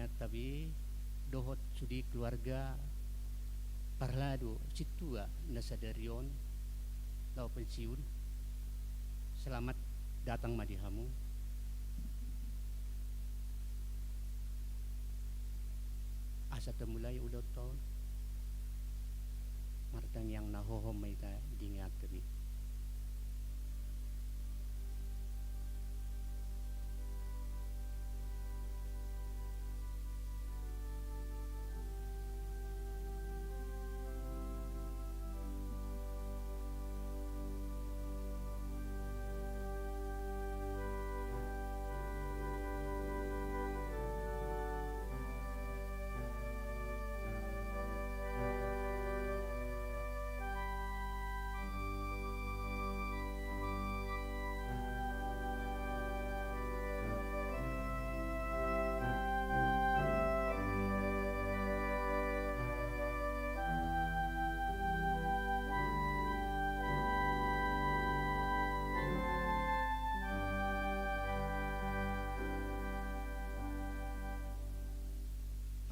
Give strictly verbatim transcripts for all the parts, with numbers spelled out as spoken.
Tapi dohot sude keluarga parlado sintua na sadari on laho pensiun, selamat datang ma di hamu. Asa tamulai ulaonta on, martangiang na hohom ma hita di ngolunta be.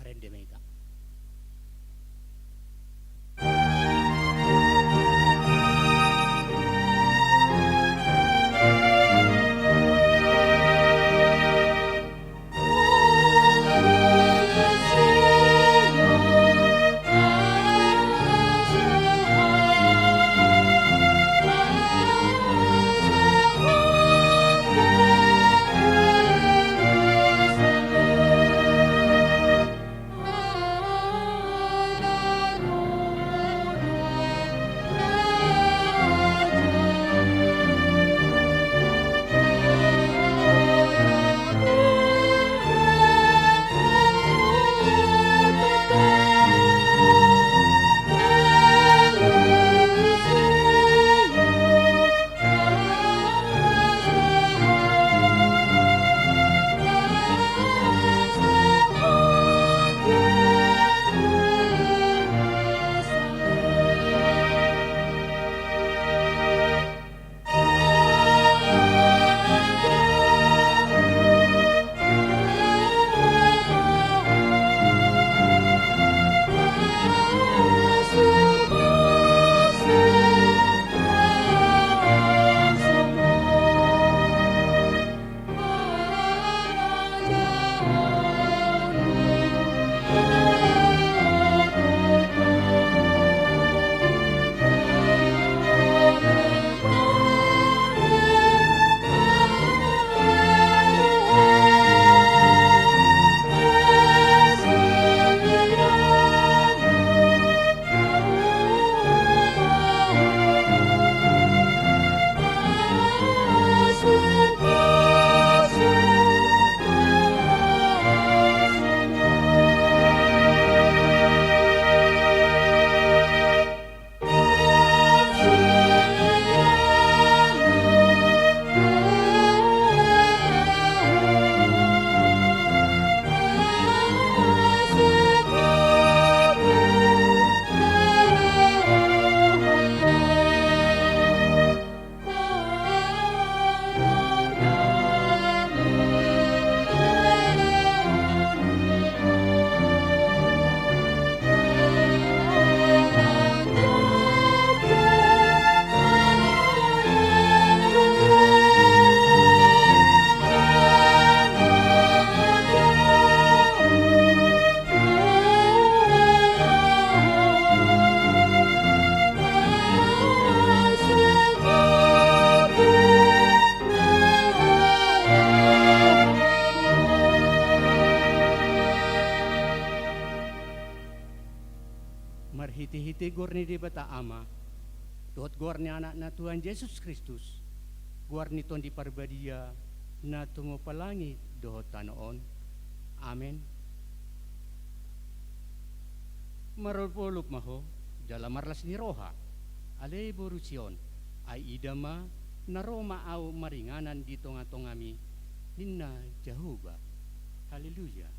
Marende ma hita. Marhitehite goar ni Debata Ama, dohot goar ni Anakna Tuhan Jesus Kristus, goar ni Tondi Parbadia, na tumompa langit dohot tano on. Amen. Marolopolop ma ho, jala marlas ni roha, ale boru Sion, ai ida ma, na ro ma ahu maringanan di tongatongami, ninna Jahowa. Haleluya.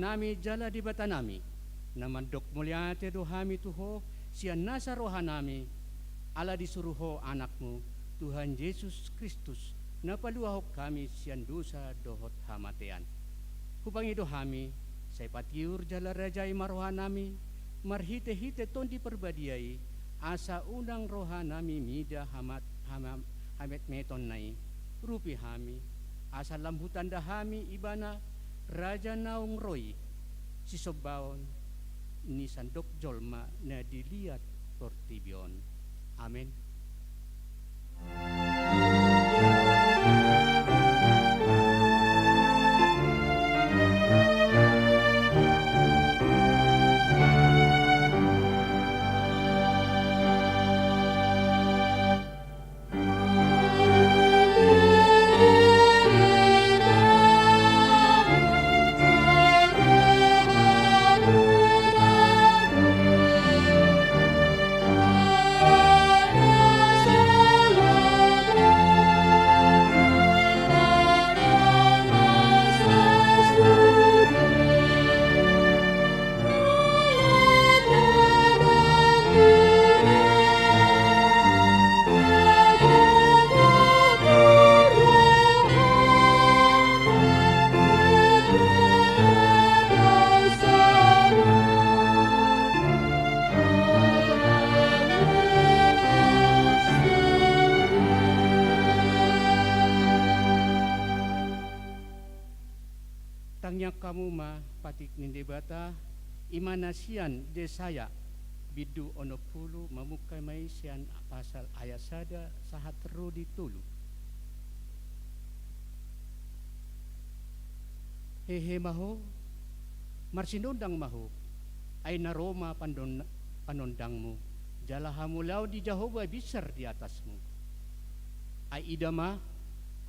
Amanami jala Debatanami, na mandok mauliate do hami tu Ho sian nasa rohanami, ala disuru Ho Anakmu, Tuhan Jesus Kristus, na paluahon hami sian dosa dohot hamatean. Hupangido hami, sai patiur jala rajai ma rohanami, marhitehite Tondi Parbadia i, asa unang rohanami mida hamat-, hama-, hametmetonna i, rupi hami, asa lam hutanda hami Ibana, Raja naung ro i, sisombaon ni sandok jolma na di liat portibi on. Amen. Tangiang hamu ma patik ni Debata, i ma na sian Jesaya bindu onom pulu, mamungka ma i sian pasal ayat sada sahat ro di tolu. Hehe ma ho, marsinondang ma ho, ai na ro ma pandon-, panondangmu, jala hamuliaon ni Jahowa binsar di atasmu. Ai ida ma,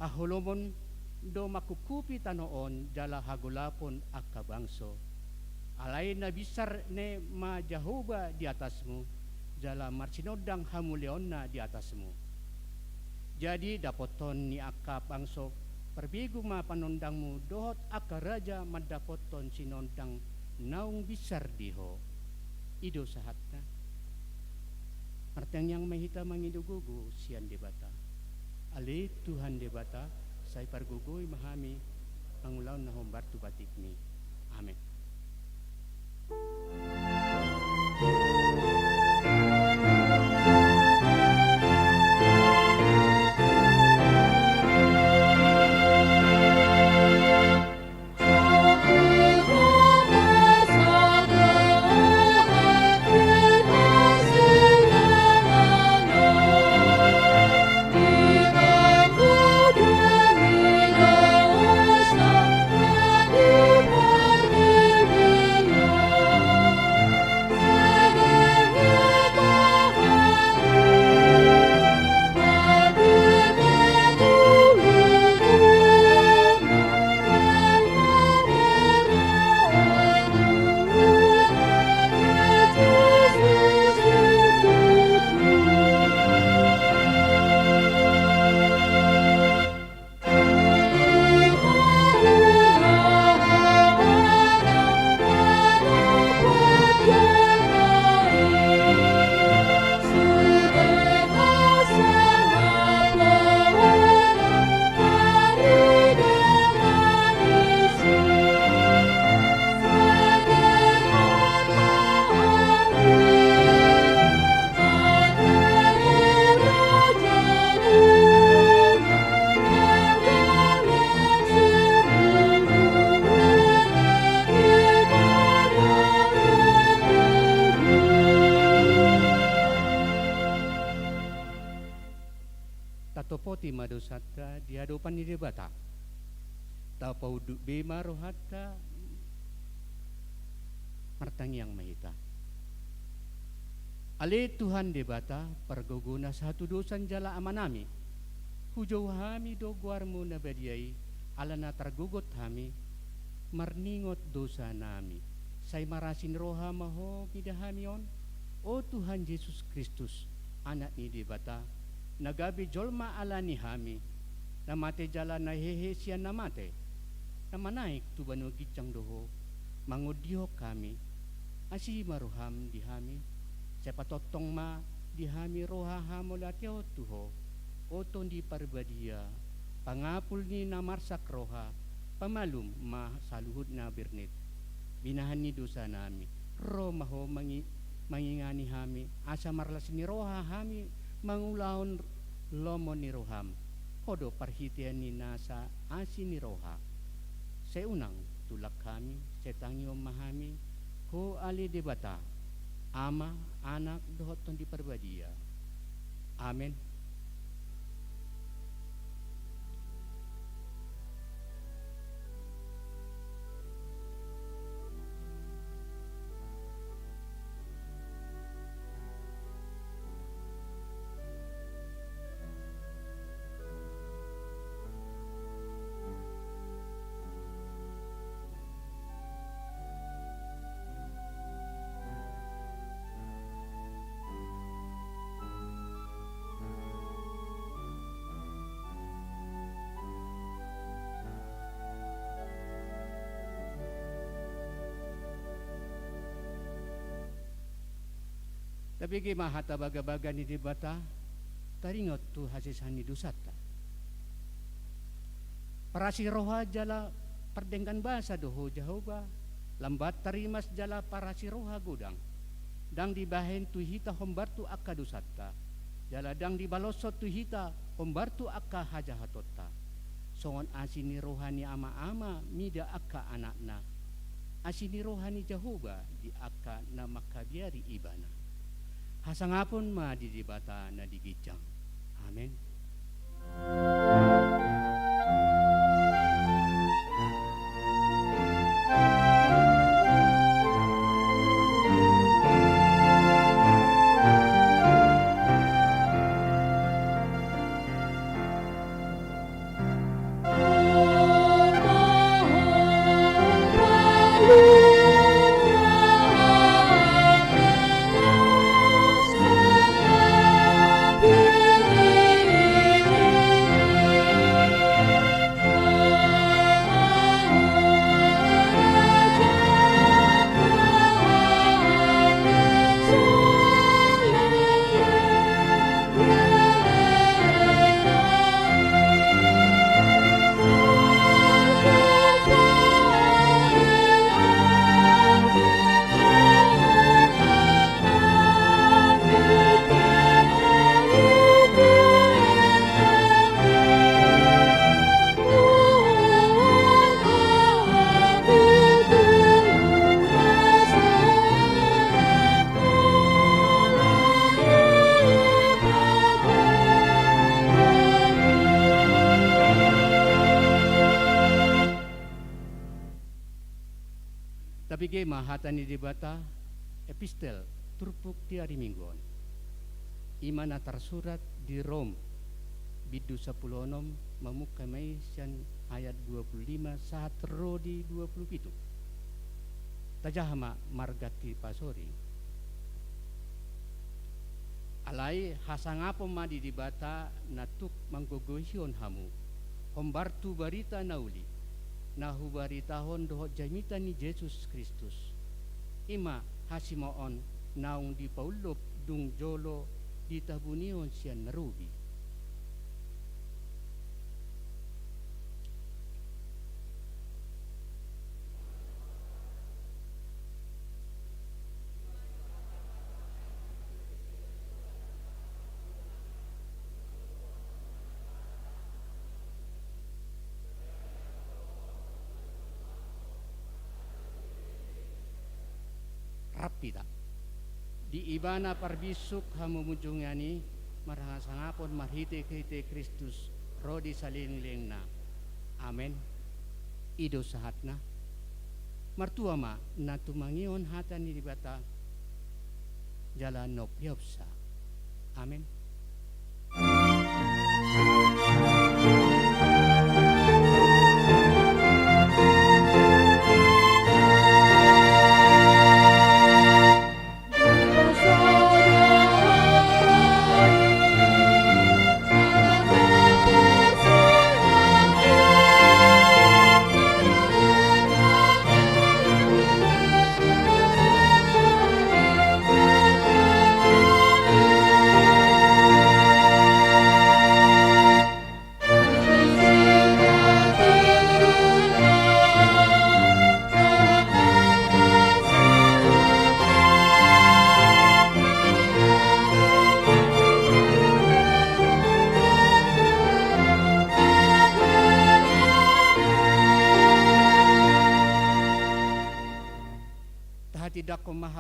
haholomon do mangkuphupi tano on jala hagolapon angka bangso. Alai na binsar ne ma Jahowa di atasmu, jala marsinondang hamuliaonna di atasmu. Jadi dapothon ni angka bangso parbegu ma panondangmu, dohot angka raja mandapothon sinondang naung binsar di ho. I do sahatna. Martangiang ma hita mangido gogo sian Debata. Ale Tuhan Debata, sai pargogoi ma hami mangulahon na hombar tu patikmi. Amen. Tatopoti ma dosanta di adopan ni Debata. Tapaunduk be ma rohanta. Martangiang ma hita. Ale Tuhan Debata, pargogo na sahatudosan jala Amanami, hujou hami do goarmu na badia i, ala na targogot hami, marningot dosanami. Sai marasi ni roha ma ho mida hami on, o Tuhan Jesus Kristus, Anak ni Debata, na gabe jolma ala ni hami, na mate jala na hehe sian na mate, na manaek tu banua ginjang do ho, mangondihon hami. Asi ma roham di hami, sai patongtong ma di hami roha hamauliateon tu Ho, o Tondi Parbadia, pangapul ni na marsak roha, pamalum ma saluhut na bernit. Binahen ni dosanami, ro ma Ho mangi-, mangingani hami, asa marlas ni roha hami mangulahon lomo ni roham. Ho do parhitean ni nasa asi ni roha. Sai unang tulak hami, sai tangihon ma hami Ho ale Debata, Ama, Anak, dohot Tondi Parbadia. Amen. Tabege ma hata bagabaga ni Debata, taringot tu hasesaan ni dosanta. Parasi roha jala pardenggan basa do Ho Jahowa, lambat tarimas jala parasi roha godang. Ndang dibahen tu hita hombar tu angka dosanta, jala ndang dibaloshon tu hita hombar tu angka hajahatonta. Songon asi ni roha ni ama-ama mida angka anakna, asi ni roha ni Jahowa di angka na mangkabiari Ibana. Hasangapon ma di Debata na di ginjang. Amen. Tabege ma hata ni Debata, epistel turpuk di ari Minggu on. I ma na tarsurat di Rom, bindu sampulu onom, mamungka ma i sian ayat dua pulu lima sahat ro di dua pulu pitu. Tajaha ma marganti pasori. Alai hasangapon ma di Debata na tuk manggogoihon hamu, hombar tu barita na uli, na hubaritahon dohot jamita ni Jesus Kristus. I ma hasimaon naung dipaullop dung jolo ditabunihon sian na robi. Rap hita. Di Ibana parbinsuk hamumunjungan i, marhasangapon marhitehite Kristus, ro di salelenglelengna. Amen. I do sahatna. Martua ma na tumangihon hata ni Debata, jala na umpeopsa. Amen.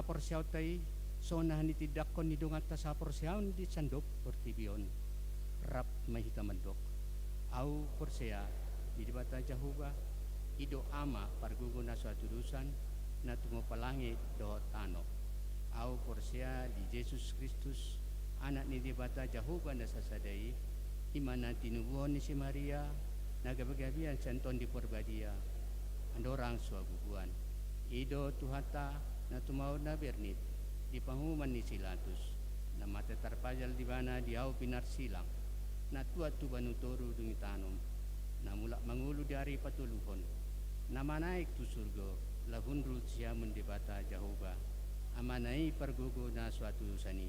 haporseaonta i, songon na nitindangkon ni donganta sahaporseaon di sandok portibi on. Rap ma hita mandok: Ahu porsea di Debata Jahowa, i do Ama pargogo na so hatudosan, na tumompa langit dohot tano. Ahu porsea di Jesus Kristus, Anak ni Debata Jahowa na sasada i, i ma na tinubuhon ni si Maria, na gabegabean sian Tondi Porbadia, andorang so habubuhan. I do Tuhanta, na tumao na bernit di panguhuman ni si Pilatus, na mate tarpajal di ibana di hau pinarsilang, na tuat tu banua toru dung ditanom, na mulak mangolu di ari patoluhon, na manaek tu surgo, laho hundul tu siamun Debata Jahowa, Amana i pargogo na so hatudosan i.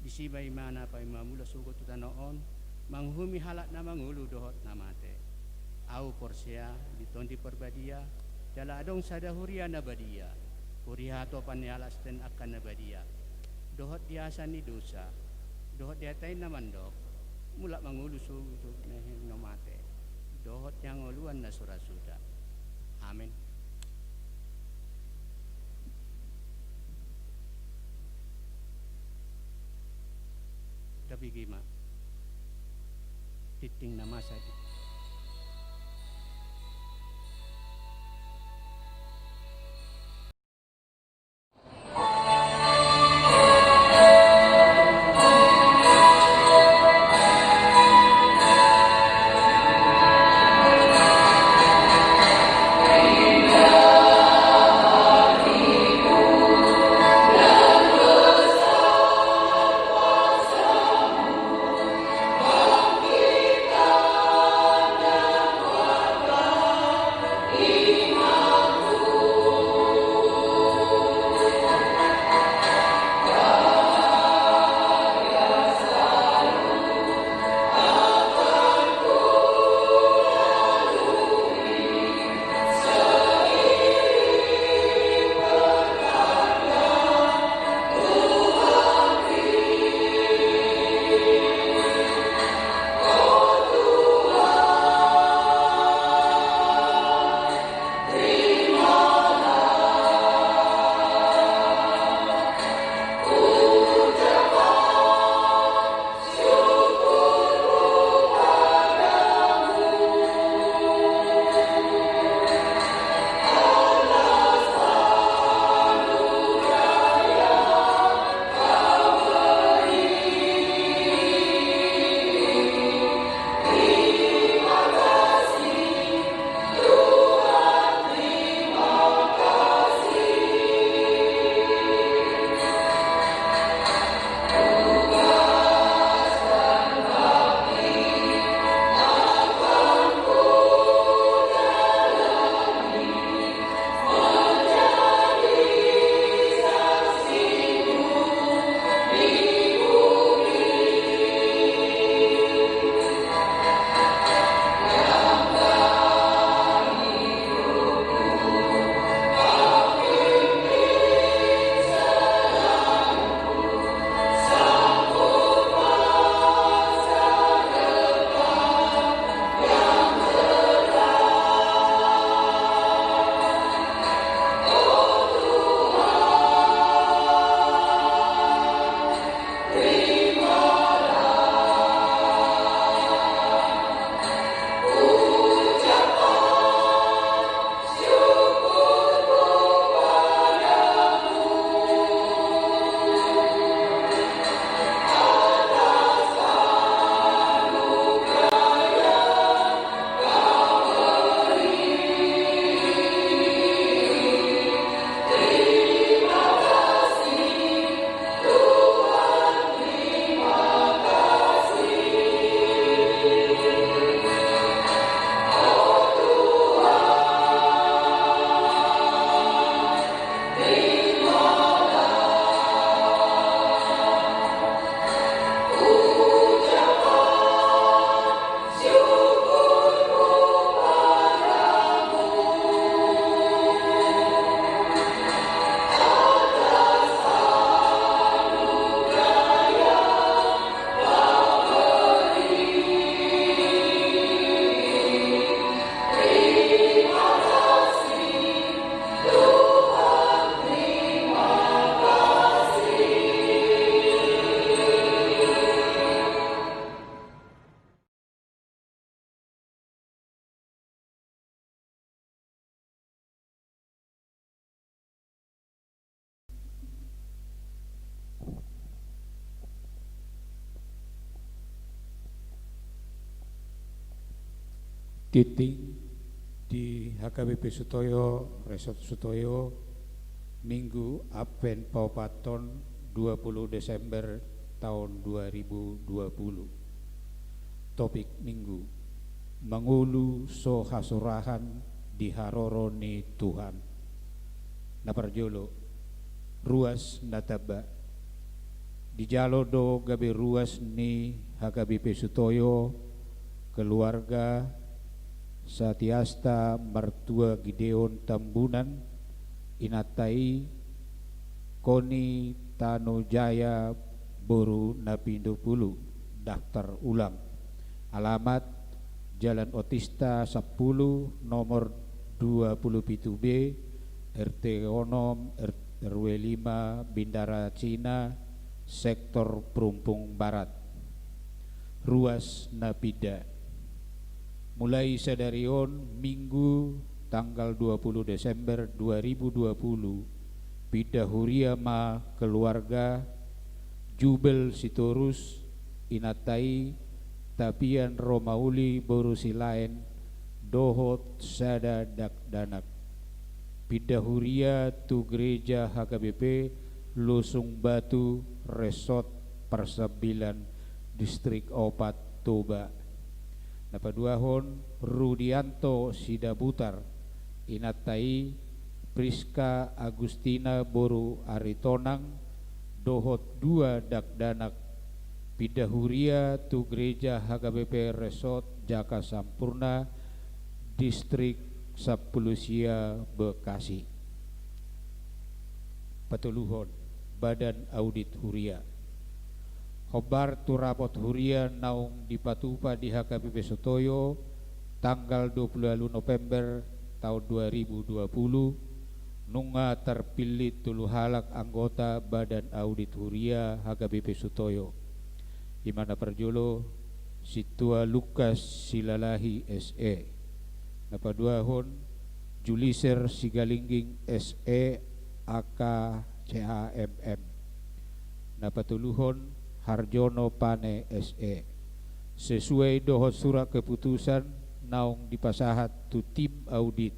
Disi ma ibana paima mulak sogot tu tano on, manguhumi halak na mangolu dohot na mate. Ahu porsea di Tondi Porbadia, jala adong sada huria na badia, huria hatopan ni halak sian angka na badia, dohot di asa ni dosa, dohot di hata i na mandok, mulak mangolu sogot tu na mate, dohot di hangoluan na so ra suda. Amen. Tabege ma. Tingting na masa di Tingting di H K B P Sutoyo, Resort Sutoyo, Minggu Advent paopathon, dua puluh Desember taon dua ribu dua puluh. Topik Minggu: Mangolu so hasurahan di haroro ni Tuhan. Na parjolo, ruas na tamba. Dijalo do gabe ruas ni H K B P Sutoyo, keluarga, satiasta martua Gideon Tambunan, inanta i Koni Tanujaya boru Napindupulu, daftar ulang. Alamat: Jalan Otista sampulu, nomor dua puluh pitu B, R T onom, R-, R W lima, Bidara Cina, sektor Perumpung Barat. Ruas na pinda. Mulai sadari on, Minggu tanggal dua puluh Desember dua ribu dua puluh, pinda huria ma keluarga Jubel Sitorus, inanta i Tapian Romauli boru Silaen, dohot sada dakdanak. Pinda huria tu gereja H K B P Lusung Batu, Resort Parsambilan, Distrik Opat, Toba. Na paduahon, Rudianto Sidabutar, inanta i Priska Agustina boru Aritonang, dohot dua dakdanak. Pinda huria tu gereja H K B P Resort Jaka Sampurna, Distrik Sampulu Sia, Bekasi. Patoluhon, badan audit huria. Hombar tu rapot huria naung dipatupa di H K B P Sutoyo tanggal dua puluh ualu November taon dua ribu dua puluh, nunga tarpillit tolu halak anggota badan audit huria H K B P Sutoyo. I ma na parjolo, Sintua Lukas Silalahi S E. Na paduahon, Juliser Sigalingging S E, A K C A M M. Na patoluhon, Harjono Pane S E. Sesuai dohot surat keputusan naung dipasahat tu tim audit,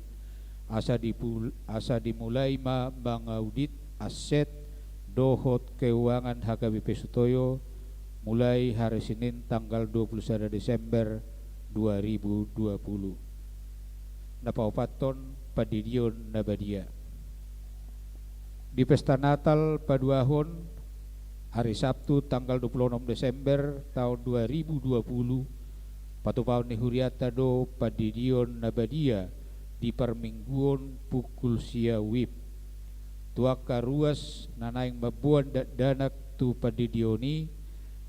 asa dipul-, asa dimulai ma mangaudit aset dohot keuangan H K B P Sutoyo mulai hari Senin tanggal dua puluh sada Desember dua ribu dua puluh. Na paopathon, pandidion na badia. Di pesta Natal paduahon, hari Sabtu tanggal dua puluh onom Desember taon dua ribu dua puluh, patupaon ni hurianta do pandidion na badia di parmingguon pukul sia wib. Tu angka ruas na naeng mamboan dakdanak tu pandidion i,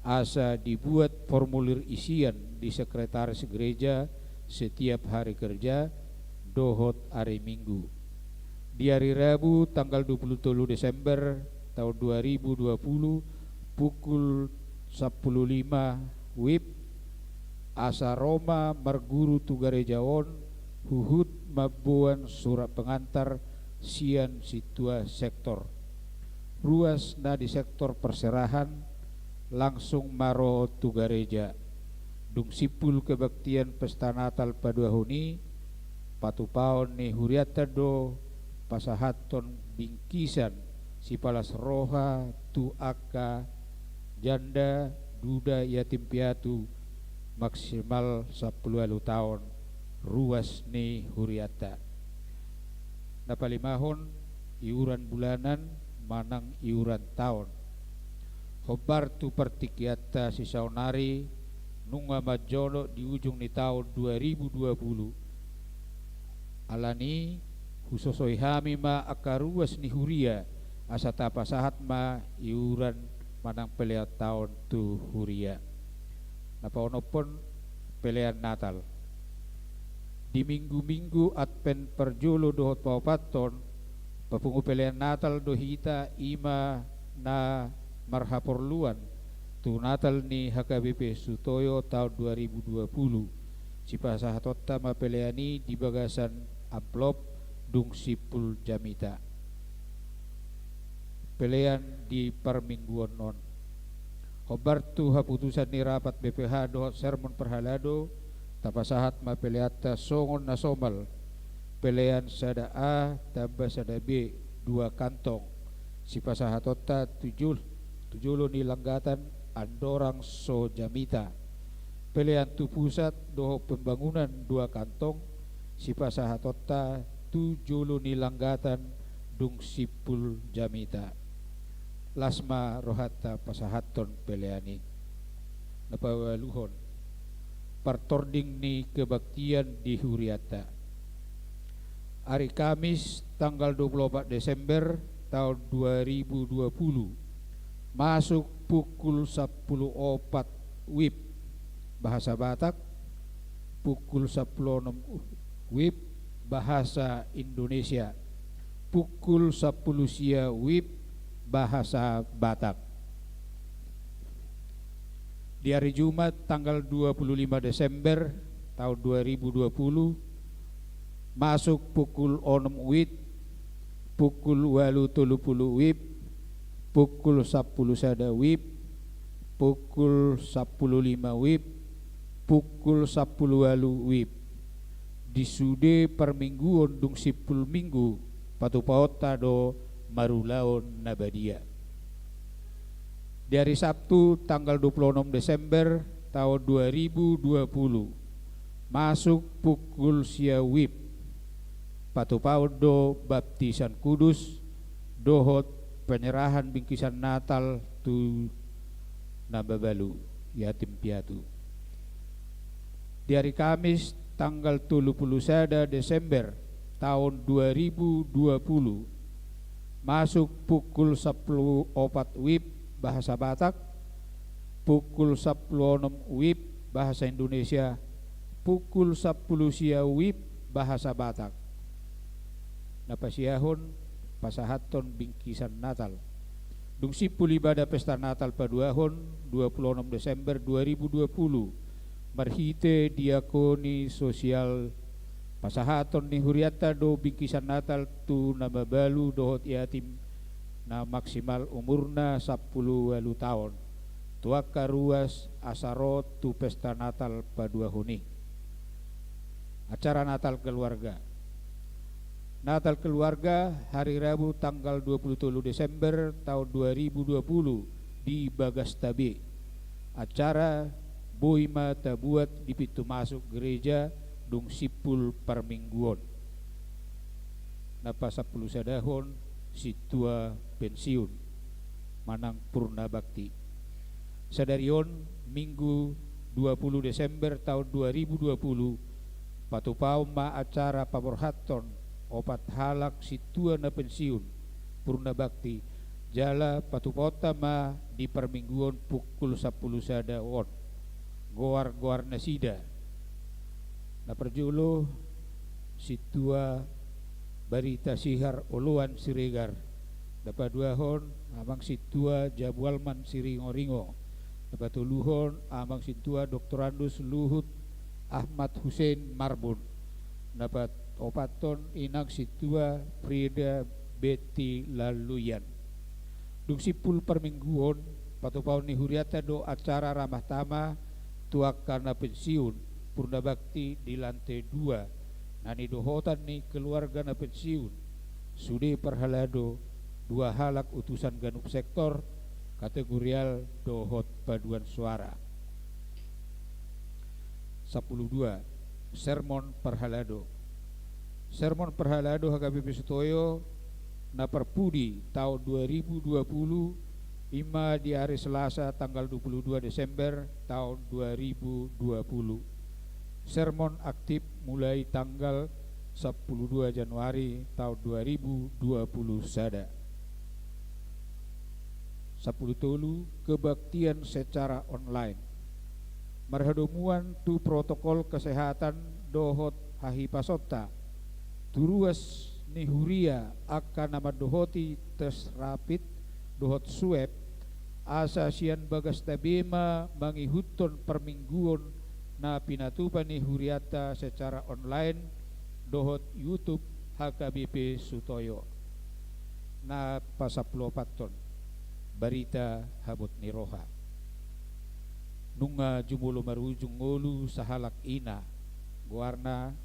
asa dibuat formulir isian di sekretaris gereja setiap hari kerja dohot ari Minggu. Di ari Rabu tanggal dua puluh tolu Desember taon dua ribu dua puluh, pukul sampulu lima wib, asa ro ma marguru tu gareja on, huhut mamboan surat pengantar sian sintua sektor. Ruas na di sektor perserahan langsung ma ro tu gareja. Dung simpul kebaktian pesta Natal paduahon i, patupaon ni hurianta do pasahathon bingkisan sipalas roha tu angka janda, duda, yatim piatu maksimal sampulu ualu taon, ruas ni hurianta. Na palimahon, iuran bulanan manang iuran taon. Hombar tu partingkianta sisaonari, nunga manjolok di ujung ni taon dua ribu dua puluh. Alani, husosoi hami ma angka ruas ni huria, asa tapasahat ma iuran manang pelean taon tu huria. Na paonomhon, pelean Natal. Di minggu-minggu Advent parjolo dohot paopathon, papungu pelean Natal do hita, i ma na marhaporluan tu Natal ni H K B P Sutoyo taon dua ribu dua puluh. Sipasahatonta ma pelean i di bagasan amplop dung simpul jamita. Pelean di parmingguon on. Hombar tu haputusan ni rapat B P H dohot sermon parhalado, Tapasahat ma peleanta songon na somal. Pelean sada A tamba sada B, dua kantong. Sipasahatonta tu jol-, tu jolo ni langgatan andorang so jamita. Pelean tu pusat dohot pembangunan, dua kantong. Sipasahatonta tu jolo ni langgatan dung simpul jamita. Las ma rohanta pasahathon pelean i. Na paualuhon, partording ni kebaktian di hurianta. Ari Kamis, tanggal dua puluh opat Desember taon dua ribu dua puluh, masuk pukul sampulu opat WIB, bahasa Batak, pukul sampulu onom WIB, bahasa Indonesia, pukul sampulu sia WIB, bahasa Batak. Di ari Jumat, tanggal dua puluh lima Desember taon dua ribu dua puluh, masuk pukul onom WIB, pukul ualu tolu pulu WIB, pukul sampulu sada WIB, pukul sampulu lima WIB, pukul sampulu ualu WIB. Di sude parmingguon dung simpul minggu, patupaonta do marulaon na badia. Di ari Sabtu, tanggal dua puluh onom Desember taon dua ribu dua puluh, masuk pukul sia WIB, patupaon do baptisan kudus dohot penyerahan bingkisan Natal tu na mabalu, yatim piatu. Di ari Kamis, tanggal tolu pulu sada Desember taon dua ribu dua puluh, masuk pukul sampulu opat WIB, bahasa Batak, pukul sampulu onom WIB, bahasa Indonesia, pukul sampulu sia WIB, bahasa Batak. Na pasiahon pasahathon bingkisan Natal. Dung simpul ibada pesta Natal paduahon, dua pulu onom Desember dua ribu dua pulu, marhite diakoni sosial, pasahaton ni hurianta do bingkisan Natal tu na mabalu dohot yatim na maksimal umurna sampulu ualu taon, tu angka ruas asa ro tu pesta Natal paduahon i. Acara Natal keluarga. Natal keluarga, hari Rabu tanggal dua pulu tolu Desember taon dua ribu dua pulu di Bagasta B. Acara boi ma tabuat di pintu masuk gereja dung simpul parmingguon. Na pasampulu sadahon, sintua pensiun manang purna bakti. Sadari on, Minggu dua pulu Desember taon dua ribu dua pulu, patupaon ma acara paborhathon opat halak sintua na pensiun, purna bakti, jala patupaonta ma di parmingguon pukul sampulu sada on. Goar-goar nasida. Na parjolo, sintua Barita Sihar Oloan Siregar. Na paduahon, amang sintua Jabualman Siringoringo. Na patoluhon, amang sintua Doktorandus Luhut Ahmad Hussein Marbun. Na paopathon, inang sintua Frida Betty Laluyan. Dung simpul parmingguon, patupaon ni hurianta do acara ramah tamah tu angka na pensiun, purna bakti di lantai dua, na nidohotan ni keluarga na pensiun. Sude parhalado, dua halak utusan ganup sektor, kategorial dohot paduan suara. Sampulu dua. Sermon parhalado. Sermon parhalado H K B P Sutoyo na parpudi taon dua ribu dua pulu, i ma di ari Selasa tanggal dua pulu dua Desember taon dua ribu dua pulu. Sermon aktif mulai tanggal sampulu dua Januari taon dua ribu dua pulu sada. Sampulu tolu. Kebaktian secara online. Marhadomuan tu protokol kesehatan dohot hahipasonta, tu ruas ni huria angka na mandohoti tes rapid dohot swab, asa sian Bagasta B ma mangihuthon parmingguon na pinatupa ni hurianta secara online dohot YouTube H K B P Sutoyo. Na pasampulu opathon. Barita habot ni roha. Nunga jumolo marujung ngolu sahalak ina Goarna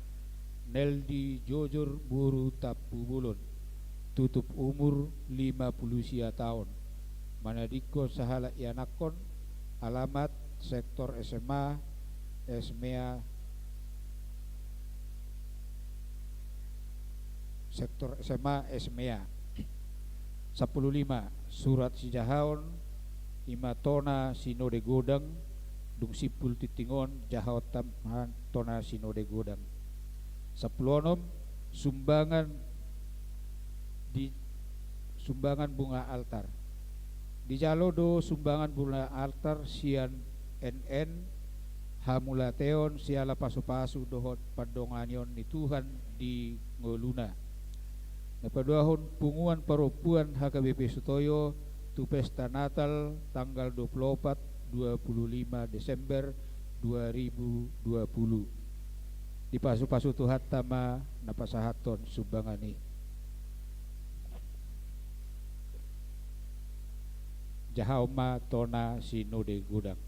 Neldi Jojor boru Tampubolon, tutup umur lima pulu sia taon. Manadingkon sahalak ianakkon, alamat sektor S M A, S M A, sektor S M A, S M A. Sampulu lima, surat sijahaon, i ma tona Sinode Godang, dung simpul tingting on jahaonta ma tona Sinode Godang. Sampulu onom, sumbangan di, sumbangan bunga altar. Dijalo do sumbangan bunga altar sian N N, hamauliateon siala pasupasu dohot pandonganion ni Tuhan di ngoluna. Na paduahon, punguan parompuan H K B P Sutoyo tu pesta Natal tanggal dua pulu opat, dua pulu lima Desember dua ribu dua pulu. Dipasupasu Tuhanta ma na pasahathon sumbangan i. Jahaon ma tona Sinode Godang.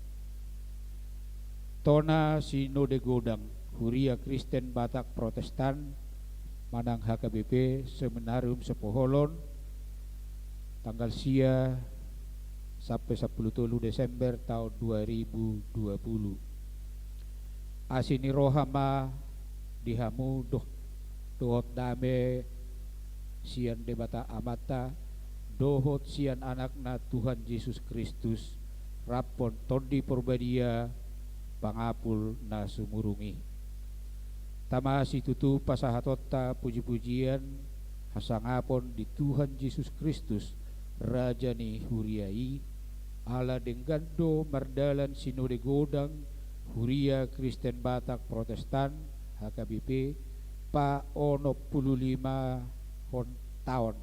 Tona Sinode Godang, Huria Kristen Batak Protestan, manang H K B P Seminarium Sipoholon, tanggal sia sampe sampulu tolu Desember taon dua ribu dua pulu. Asi ni roha ma di hamu doh, dohot dame sian Debata Amanta, dohot sian Anakna Tuhan Jesus Kristus, rap dohot Tondi Porbadia, pangapul na sumurung i. Tama situtu pasahatonta pujipujian hasangapon di Tuhan Jesus Kristus, Raja ni huria i, ala denggan do mardalan Sinode Godang Huria Kristen Batak Protestan, H K B P, paonom pulu limahon taon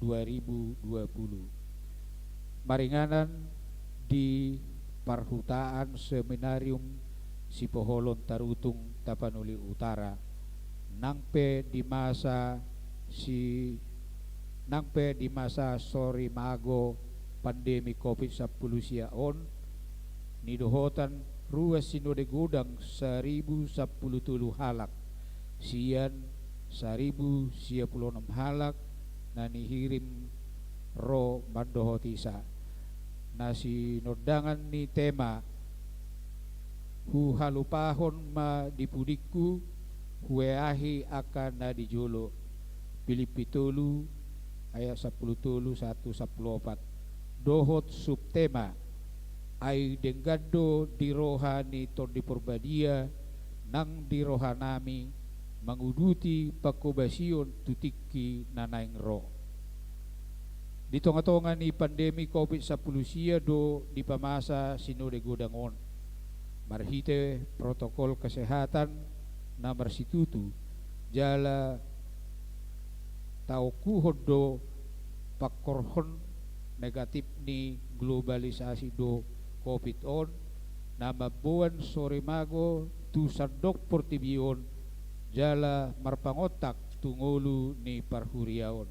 dua ribu dua pulu. Maringanan di Parhutaan Seminarium Sipoholon Tarutung, Tapanuli Utara, nang pe di masa si, nang pe di masa sorimago pandemi Covid sampulu sia on, nidohotan ruas Sinode Godang saribu sampulu tolu halak, sian saribu sia pulu onom halak na nihirim ro mandohoti sa. Na sinondangan ni tema, Huhalupahon ma di pudingku, hueahi angka na di jolo. Pilippi tolu ayat sampulu tolu sahat tu sampulu opat. Dohot subtema, ai denggan do di roha ni Tondi Porbadia nang di rohanami manguduti panghobasion tu tingki na naeng ro. Di tongatonga ni pandemi Covid sampulu sia do dipamasa Sinode Godang on. Marhite protokol kesehatan na marsitutu, jala taongkuhon do pangkorhon negatif ni globalisasi dohot Covid on, na mamboan sorimago tu sandok portibi on, jala marpangontak tu ngolu ni parhuriaon.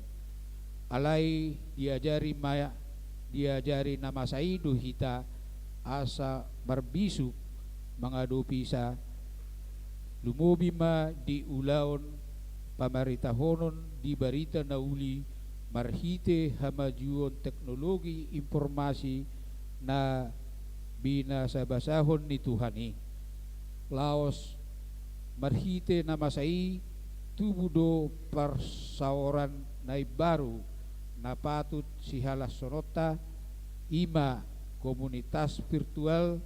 Alai diajari ma, diajari na masa i do hita asa marbisuk mangadopi sa, lumobi ma di ulaon pamaritahonon di barita na uli marhite hamajuon teknologi informasi na binasabasahon ni Tuhan i. Laos marhite na masa i tubu do parsaoran na imbaru na patut sihalashononta, i ma komunitas virtual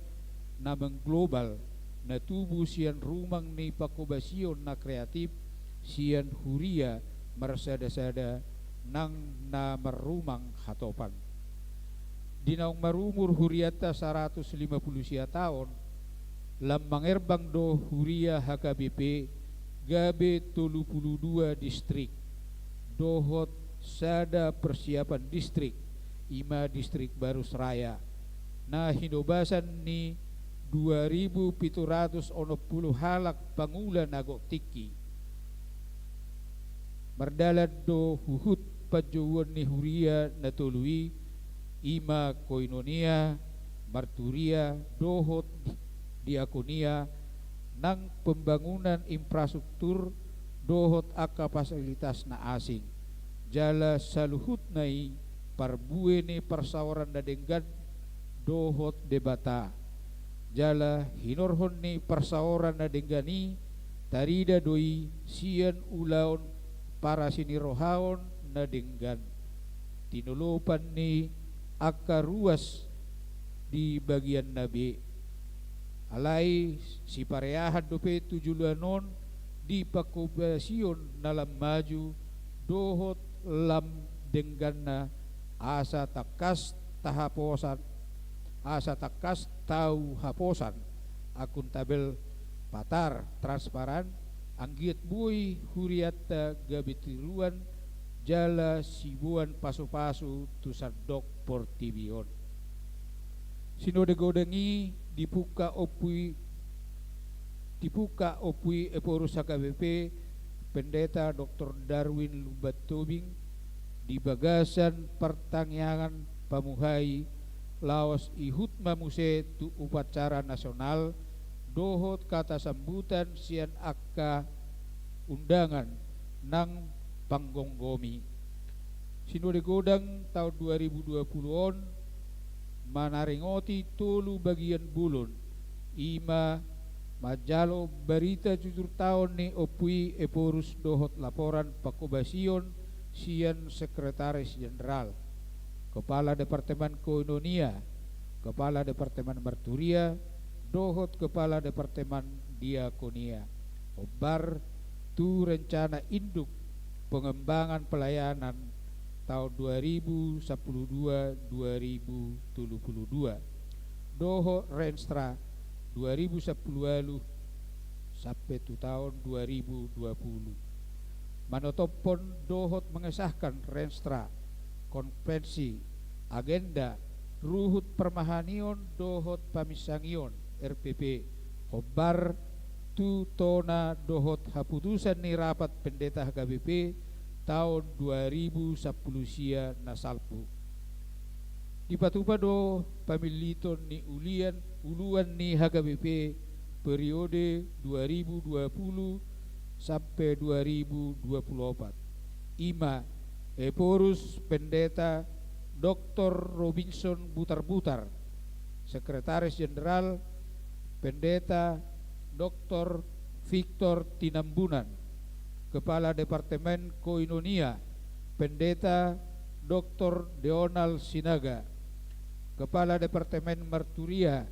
na mengglobal, na tubu sian rumang ni panghobasion na kreatif, sian huria marsadasada nang na marrumang hatopan. Di naung marumur hurianta saratus lima pulu sia taon, lam mangerbang do huria H K B P gabe tolu pulu dua distrik, dohot sada persiapan distrik, i ma Distrik Barus Raya, na hinobasan ni dua ribu pitu ratus onom pulu halak pangula na gok tingki. Mardalan do huhut panjouon ni huria na tolu i, i ma koinonia, marturia, dohot diakonia, nang pembangunan infrastruktur dohot angka fasilitas na asing, jala saluhutna i parbue ni parsaoran na denggan dohot Debata. Jala hinorhon ni parsaoran na denggan i, tarida do i sian ulaon parasinirohaon na denggan, tinolopan ni angka ruas di bagianna be. Alai sipareahan dope tu joloan on di pangkobasion na lam maju dohot lam dengganna, asa tangkas tahaposan, asa tangkas tau haposan, akuntabel, patar, transparan, anggiat boi hurianta gabe tiruan jala siboan pasupasu tu sandok portibi on. Sinode godang i dipungka ompu i, dipungka ompu i Ephorus H K B P, Pendeta Doktor Darwin Lumban Tobing, di bagasan partangiangan pamuhai, laos ihut ma muse tu upacara nasional dohot kata sambutan sian angka undangan nang panggomgomi. Sinode godang taon dua ribu dua pulu on manaringoti tolu bagian bolon, i ma manjalo barita jujur taon ni ompu i Ephorus dohot laporan pangkobasion sian Sekretaris Jenderal, Kepala Departemen Koinonia, Kepala Departemen Marturia, dohot Kepala Departemen Diakonia, hombar tu rencana induk pengembangan pelayanan taon dua ribu sampulu dua, dua ribu tolu pulu dua, dohot Renstra dua ribu sampulu ualu sampe tu taon dua ribu dua pulu. Manotophon dohot mengesahkan Renstra, konvensi, agenda, ruhut parmahanion dohot paminsangion, R P P, hombar tu tona dohot haputusan ni rapat pendeta H K B P taon dua ribu sampulu sia na salpu. Dipatupa do pamilliton ni ulian, uluan ni H K B P periode dua ribu dua pulu sampe dua ribu dua pulu opat. I ma Ephorus Pendeta Doktor Robinson Butarbutar, Sekretaris Jenderal, Pendeta Doktor Victor Tinambunan, Kepala Departemen Koinonia, Pendeta Doktor Deonal Sinaga, Kepala Departemen Marturia,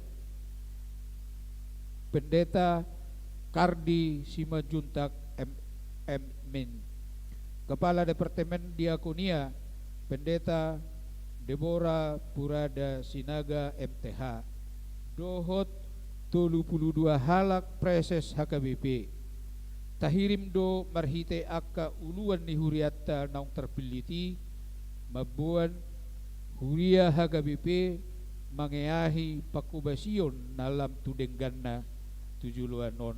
Pendeta Kardi Simanjuntak, M M Min. Kepala Departemen Diakonia, Pendeta Deborah Purada Sinaga, M T H, dohot tolu pulu dua halak praeses H K B P. Tahirim do marhite angka uluan ni hurianta naung tarpillit i, mamboan huria H K B P mangeahi pangkobasion na lam tu dengganna tu joloan on,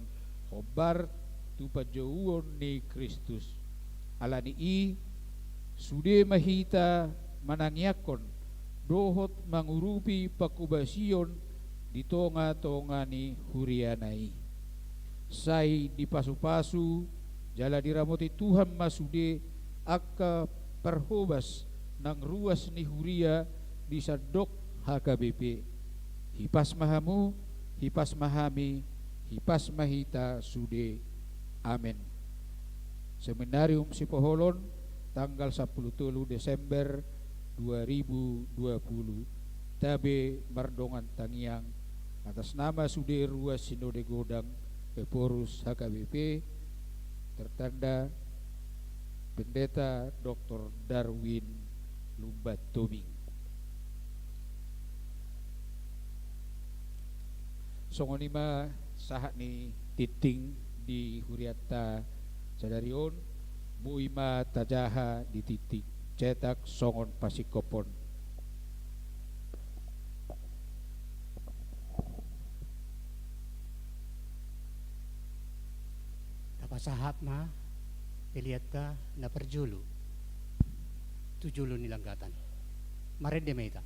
hombar tu panjouon ni Kristus. Ala ni i, sude ma hita manangiangkon dohot mangurupi pangkobasion di tongatonga ni huriana i. Sai dipasupasu jala diramoti Tuhan ma sude angka parhobas nang ruas ni huria di sandok H K B P. Hipas ma hamu, hipas ma hami, hipas ma hita sude. Amen. Seminarium Sipoholon, tanggal sampulu tolu Desember dua ribu dua pulu. Tabe mardongan tangiang atas nama sude ruas Sinode Godang Ephorus H K B P, tertanda Pendeta Doktor Darwin Lumban Tobing. Songon i ma sahat ni tingting di hurianta sadari on, boi ma tajaha di tingting cetak songon pasingkophon. Tapasahat ma peleanta na parjolo tu jolo ni langgatan. Marende ma hita.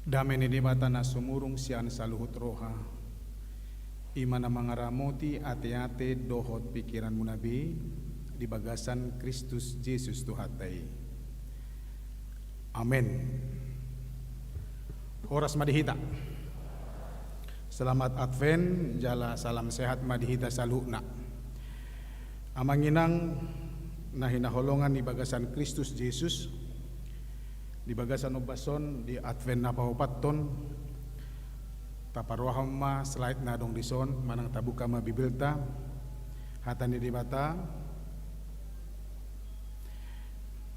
Dame ni Debata na sumurung sian saluhut roha, i ma na mangaramoti ateate dohot pingkiranmuna be di bagasan Kristus Jesus Tuhanta i. Amen. Horas ma di hita. Selamat Advent jala salam sehat ma di hita saluhutna. Amang inang na hinaholongan di bagasan Kristus Jesus, di bagasan ombas on di Advent na paopathon, Taparrohahon ma slide na adong dison, manang tabuka ma Bibelta. Hata ni Debata.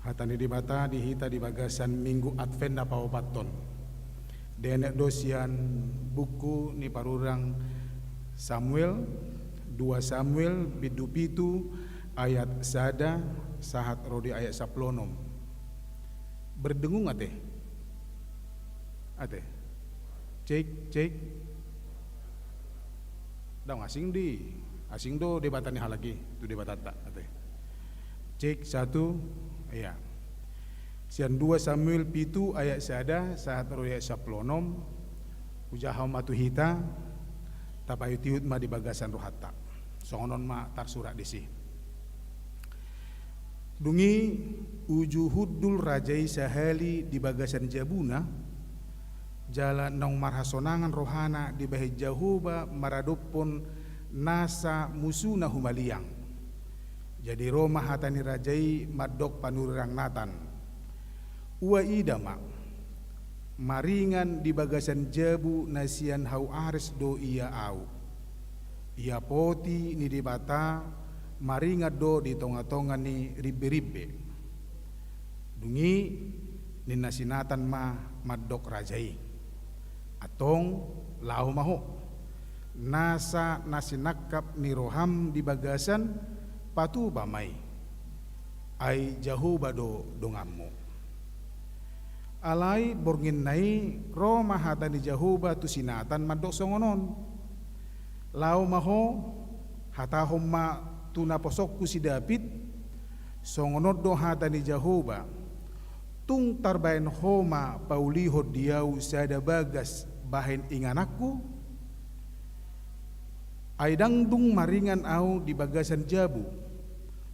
Hata ni Debata di hita di bagasan Minggu Advent na paopathon. Dienet do sian buku ni parurang Samuel, dua Samuel, bindu pitu, ayat sada, sahat ro di ayat sampulu onom. Berdengung ate? Ate? Cek, cek. Daong asing di, asing do Debata ni halak i, tu Debatanta, ate. Cek, satu, iya. Sian dua Samuel pitu ayat sada, sahat ro di ayat sampulu onom, hujahahon ma tu hita, tapaihutihut ma di bagasan rohanta. Songon on ma tarsurat disi. Dung i uju hundul raja i sahali di bagasan jabuna, jala naung marhasonangan rohana dibahen Jahowa maradophon nasa musuna humaliang. Jadi ro ma hata ni raja i mandok panurirang Natan: Ua ida ma, maringan di bagasan jabu na sian hau ares do ia ahu. Ia poti ni Debata maringan do di tongatonga ni ribeiribei. Dung i ninna si Natan ma mandok raja i: Antong, laho ma ho. Nasa na sinangkap ni roham di bagasan, patupa ma i. Ai Jahowa do donganmu. Alai bornginna i ro ma hata ni Jahowa tu si Natan mandok songon on: Laho ma ho, hatahon ma tu naposongku si David: Songon on do hata ni Jahowa: Tung tarbahen ho ma paulihon di ahu sada bagas bahen ingananku? Ai ndang dung maringan ahu di bagasan jabu.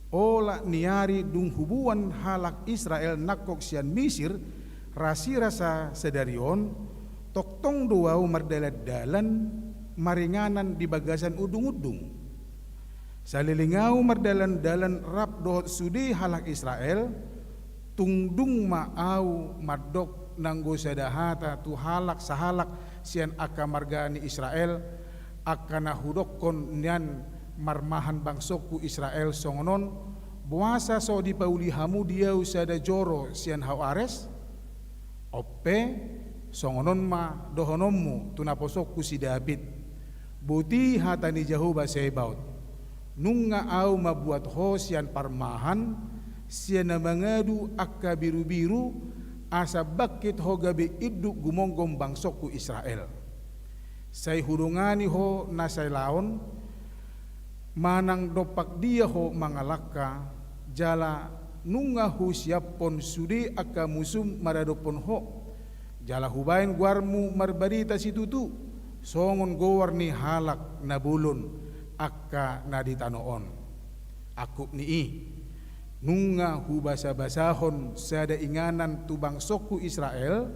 Olat ni ari dung huboan halak Israel nangkok sian Misir, rasirasa sadari on, tongtong do ahu mardalandalan maringanan di bagasan undungundung. Saleleng ahu mardalandalan rap dohot sude halak Israel, tung dung ma ahu mandok nanggo sada hata tu halak sahalak sian angka marga ni Israel, angka na hudokkon nian marmahan bangsongku Israel songon on: Boasa so dipauli hamu di ahu sada joro sian hau ares? On pe, songon on ma dohononmu tu naposongku si David: Boti hata ni Jahowa Sebaot: Nunga ahu mambuat ho sian parmahan, sian na mangadu angka birubiru, asa bangkit ho gabe induk gumonggom bangsongku Israel. Sai hudongani ho na sai laon, manang dompak dia ho mangalangka, jala nunga husiaphon sude angka musum maradophon ho, jala hubahen goarmu marbarita situtu, songon goar ni halak na bolon angka na di tano on. Angkup ni i, nunga hubasabasahon sada inganan tu bangsongku Israel,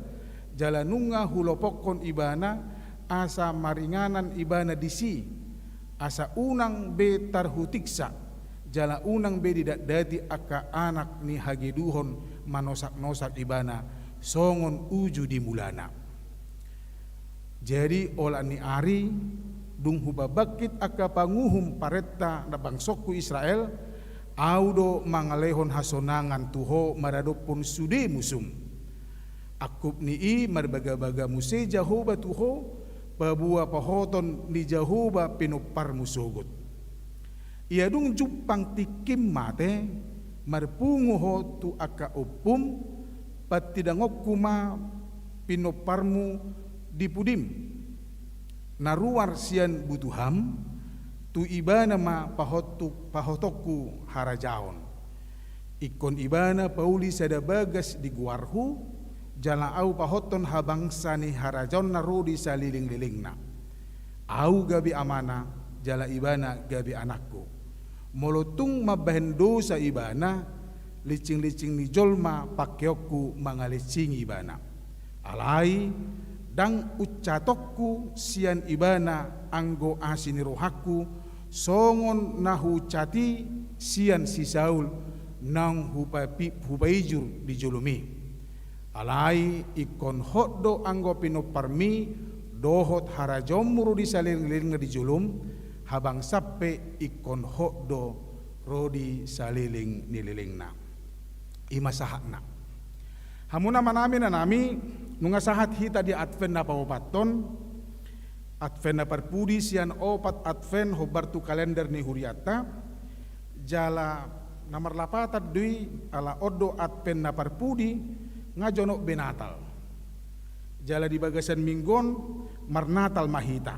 jala nunga hulopokkon ibana, asa maringanan ibana disi, asa unang be tarhutiksa, jala unang be didatdati angka anak ni hageduhon manosaknosak ibana, songon uju di mulana. Jadi olat ni ari, dung hupabangkit angka panguhum parenta na bangsongku Israel, ahu do mangalehon hasonangan tu ho maradophon sude musum. Angkup ni i marbagabaga muse Jahowa tu ho, paboa pahoton ni Jahowa pinomparmu sogot. Ia dung jumpang tingkim mate, marpungu ho tu angka ompum, pantidangonku ma pinomparmu di pudim, na ruar sian butuham, tu ibana ma pahottu-, pahotonku harajaon. Ingkon ibana pauli sada bagas di goarhu, jala ahu pahothon habangsa ni harajaonna ro di salelenglelengna. Ahu gabe amana, jala ibana gabe anakku. Molo tung mambahen dosa ibana, licinglincing ni jolma pangkeonku mangalincingi ibana. Alai, ndang uncatonku sian ibana anggo asi ni rohangku, songon na huuncat i sian si Saul naung hupapi-, hupaijur di jolom i. Alai ingkon hot do anggo pinomparmi Dohot harajaonmu ro di salelenglelengna di jolom, habangsam pe ingkon hot do ro di saleleng ni lelengna. I ma sahatna. Hamu na manami na nami, nunga sahat hita di Advent na paopathon, Advent na parpudi sian opat Advent hombar tu kalender ni hurianta, jala na marlapatan do i ala on do Advent na parpudi, nga jonok be Natal. Jala di bagasan minggu on marnatal ma hita.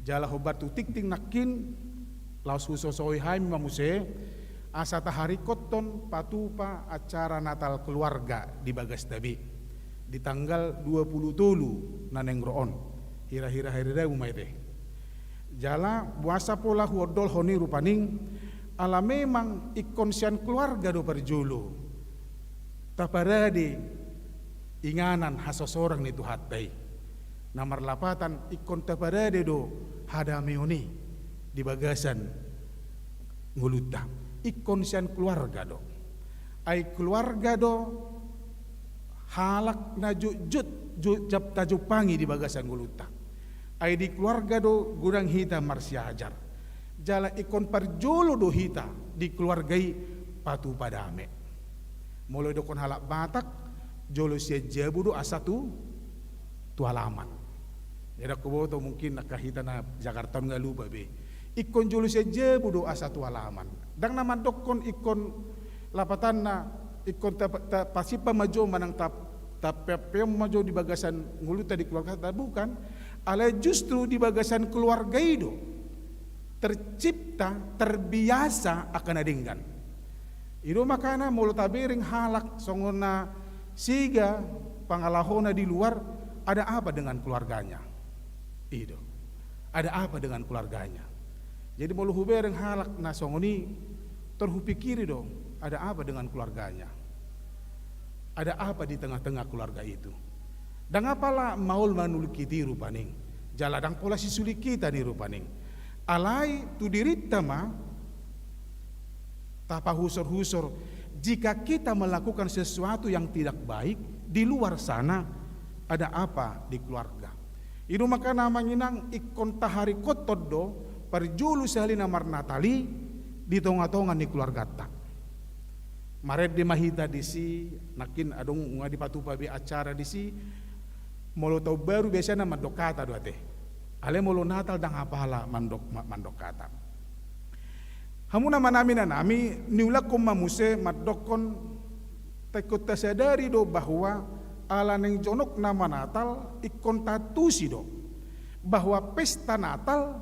Jala hombar tu tingting nangkin, laos husosohi hami ma muse, asa taharingkothon patupa acara Natal keluarga di bagasta be. Di tanggal dua pulu tolu na naeng ro on. Hira-hira hari Rabu ma i te. Jala boasa pola huondolhon i rupani, ala memang ingkon sian keluarga do parjolo taparade inganan hasosorang ni Tuhanta i. Na marlapatan ingkon taparade do hadameon i di bagasan ngolunta. Ingkon sian keluarga do. Ai keluarga do halak na jotjot jo-, jap-, tajumpangi di bagasan ngolunta. Ai di keluarga do godang hita marsiajar. Jala ingkon parjolo do hita di keluarga i patupa dame. Molo didokkon halak Batak, jolo sian jabu do asa tu, tu alaman. Jadi, huboto mungkin angka hita na Jakarta on nga lupa be. Ingkon jolo sian jabu do asa tu alaman. Ndang na mandokkon ingkon lapatanna, ingkon ta, ta, pasipa ma jo manang ta, tapeapeon ma jo di bagasan ngolunta di keluargata, bukan. Alai justru di bagasan keluarga i do tercipta, terbiasa angka na denggan. I do makana molo tabereng halak songon na siga pangalahona di luar, ada apa dengan keluarganya? I do. Ada apa dengan keluarganya? Jadi molo hubereng halak na songon i, tor hupikiri do, ada apa dengan keluarganya? Ada apa di tengah-tengah keluarga itu? Ndang apala maol manulingkiti rupani. Jala ndang pola sisuling hita ni rupani. Alai tu dirinta ma tapahusorhusor, jika kita melakukan sesuatu yang tidak baik di luar sana, ada apa di keluarga? I do makana amang inang, ingkon taharingkothon do parjolo sahali na marnatal i di tongatonga ni keluarganta. Marende ma hita disi, nangkin adong nunga dipatupa be acara disi, molo taon baru biasana mandok hata do ate. Alai molo Natal ndang apala mandok, ma-, mandok hata. Hamu na manami na nami, niulakhon ma muse mandokkon, ingkon tasadari do bahwa ala naeng jonok nama Natal, ingkon taantusi do bahwa pesta Natal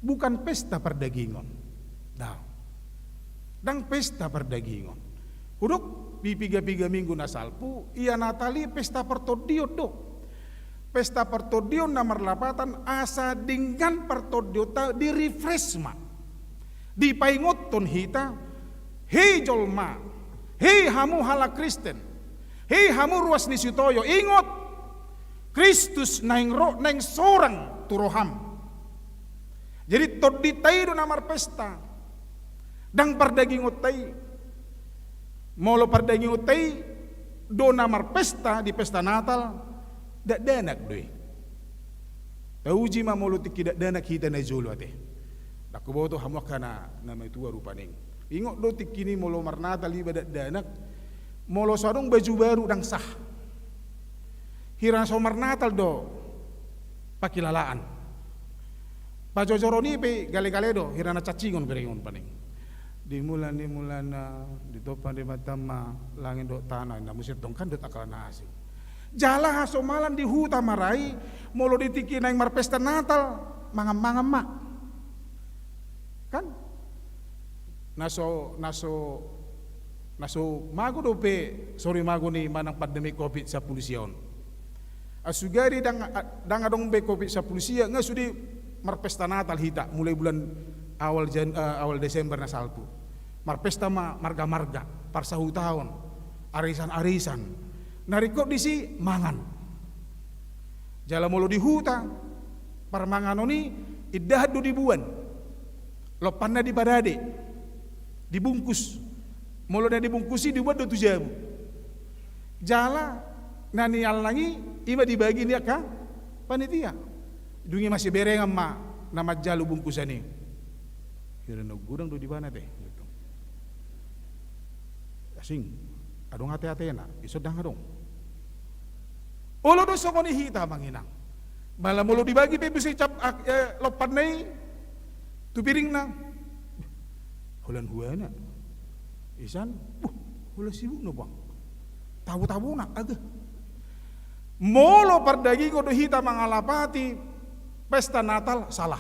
bukan pesta pardagingon. Ndang. Ndang pesta pardagingon. Hudok di piga-piga minggu na salpu, ia Natal i pesta partondion do. Pesta partondion na marlapatan asa denggan partondionta, di-refresh ma. Dipaingothon hita, hei jolma, hei hamu halak Kristen, hei hamu ruas ni sitoyo, ingot! Kristus naeng ro, naeng sorang tu roham. Jadi tondinta i do na marpesta. Ndang pardagingonta i. Molo pardagingonta i do na marpesta di pesta Natal, dakdanak do i. Tauji ma molo tingki dakdanak hita na jolo ate. Ndang huboto hamu angka na, na matua rupani. Ingot do tingki ni molo marnatal iba dakdanak, molo so adong baju baru ndang sah. Hira na so marnatal do pakilalaan. Pajojoron i pe galegale do, hira na cacingon berengon paning. Di mula ni mulana, ditompa ni Debata ma langit dohot tano, na muse tong kan dohot angka na asing. Jala hasomalan di huta ma ra i, molo di tingki naeng marpesta Natal, manganmangan ma. Kan? Na so, na so, na so mago dope sorimago ni manang pandemi covid sampulu sia on. Asugari ndang, ndang adong be covid sampulu sia, nga sude marpesta Natal hita, mulai bulan awal Jan-, eh, awal Desember na salpu. Marpesta ma margamarga, parsahutaon, arisan-arisan. Na ringkot disi mangan. Jala molo di huta, parmanganon i indahan do dibuan. Lompanna diparade, dibungkus. Molo na dibungkus i dibuan do tu jabu. Jala na niallang i, i ma dibagi ni angka Panitia. Dung i masiberengan ma na manjalo bungkusan i. Hira na godang do di bana te. Asing. Adong ate-atena. Iso dang adong. Olo do songon i hita, amang inang. Malah molo dibagi pe bisa icap, eh, lompanna i tu piringna. Holan huana. Isan, buh, holan sibuk na buang. Tabo-tabona, aga. Molo pardagingon do hita mangalapati pesta Natal, salah.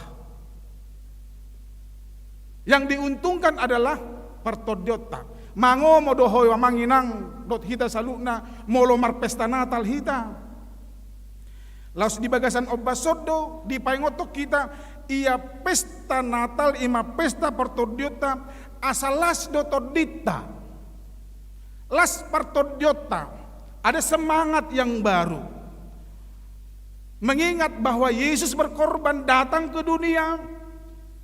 Yang diuntungkan adalah partondionta. Mangomo do ho, amang inang, dohot hita saluhutna, molo marpesta Natal hita. Laos di bagasan ombas on do dipaingothon hita, ia pesta Natal i ma pesta partondionta, asa las do tondinta. Las partondionta, ada semangat yang baru. Mengingat bahwa Yesus berkorban datang ke dunia,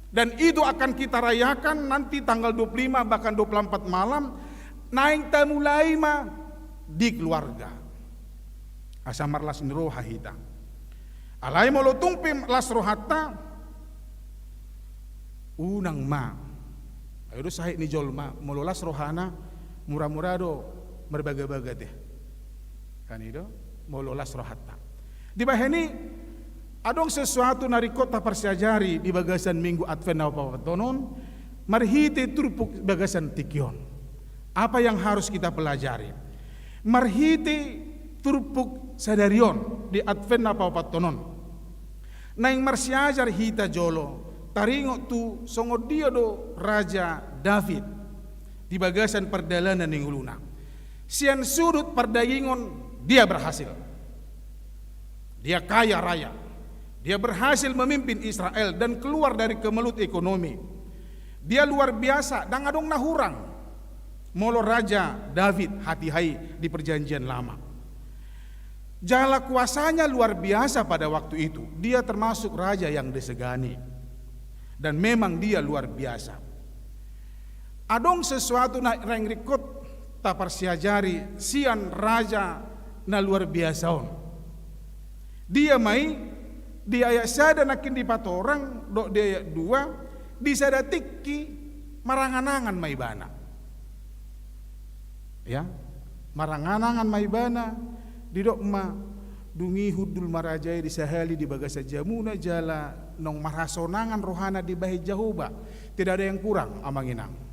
dan itu akan kita rayakan nanti tanggal dua puluh lima bahkan dua puluh empat malam, naeng tamulai ma di keluarga. Asa marlas ni roha hita. Alai molo tung pe las rohanta, unang ma. Ai do sahit ni jolma, molo las rohana, mura-mura do marbaga-baga te. Kan i do, molo las rohanta. Dibahen i, adong sesuatu na ringkot taparsiajari di bagasan Minggu Advent na paopathon on, marhite turpuk bagasan tingki on. Apa yang harus kita pelajari? Marhite turpuk sadari on di Advent na paopathon on. Naeng marsiajar hita jolo, taringot tu songon dia do Raja David di bagasan pardalanan ni ngoluna. Sian sudut pardagingon dia berhasil. Dia kaya raya. Dia berhasil memimpin Israel dan keluar dari kemelut ekonomi. Dia luar biasa, dang adong na hurang. Molo Raja David hatiha i di Perjanjian Lama. Jala kuasanya luar biasa pada waktu itu. Dia termasuk raja yang disegani. Dan memang dia luar biasa. Adong sesuatu na naeng ringkot taparsiajari sian raja na luar biasa on. Dia ma i di ayat sada nangkin dipatorang, dohot di ayat dua, di sada tingki marangan-angan ma ibana. Ya, marangan-angan ma ibana, didok ma, dung i hundul ma raja i di sahali di bagasan jabuna jala naung marhasonangan rohana dibahen Jahowa. Tidak ada yang kurang, amang inang.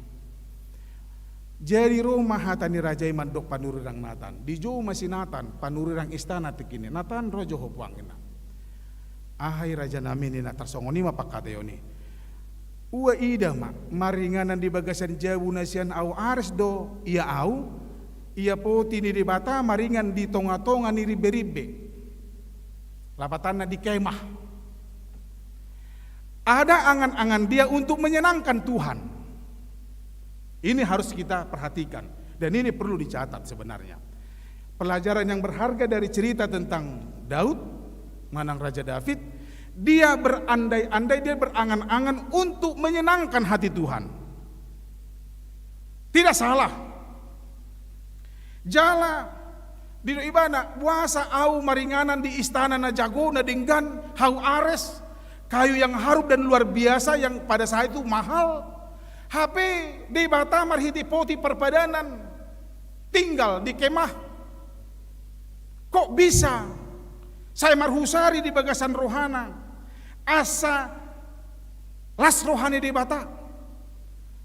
Jadi ro ma hata ni raja i mandok panurirang Natan. Dijou ma si Natan, panurirang istana tingki i. Natan, ro jo ho puang, ninna. Aha i raja nami, ninna, tarsongon i ma pangkataion i. Ua ida ma, maringanan di bagasan jabu na sian ahu ares do ia ahu, ia poti ni Debata maringan di tonga-tonga ni rimbe-rimbe. Lapatanna di kemah. Ada angan-angan dia untuk menyenangkan Tuhan. Ini harus kita perhatikan. Dan ini perlu dicatat sebenarnya. Pelajaran yang berharga dari cerita tentang Daud, manang Raja David, dia berandai-andai, dia berangan-angan untuk menyenangkan hati Tuhan. Tidak salah. Jala, didok ibana, boasa ahu maringanan di istana na jago, na denggan, ahu ares, kayu yang harum dan luar biasa yang pada saat itu mahal. Hape Debata marhite poti parpadanan tinggal di kemah. Kok bisa? Sai marhusari di bagasan rohana. Asa las roha ni Debata.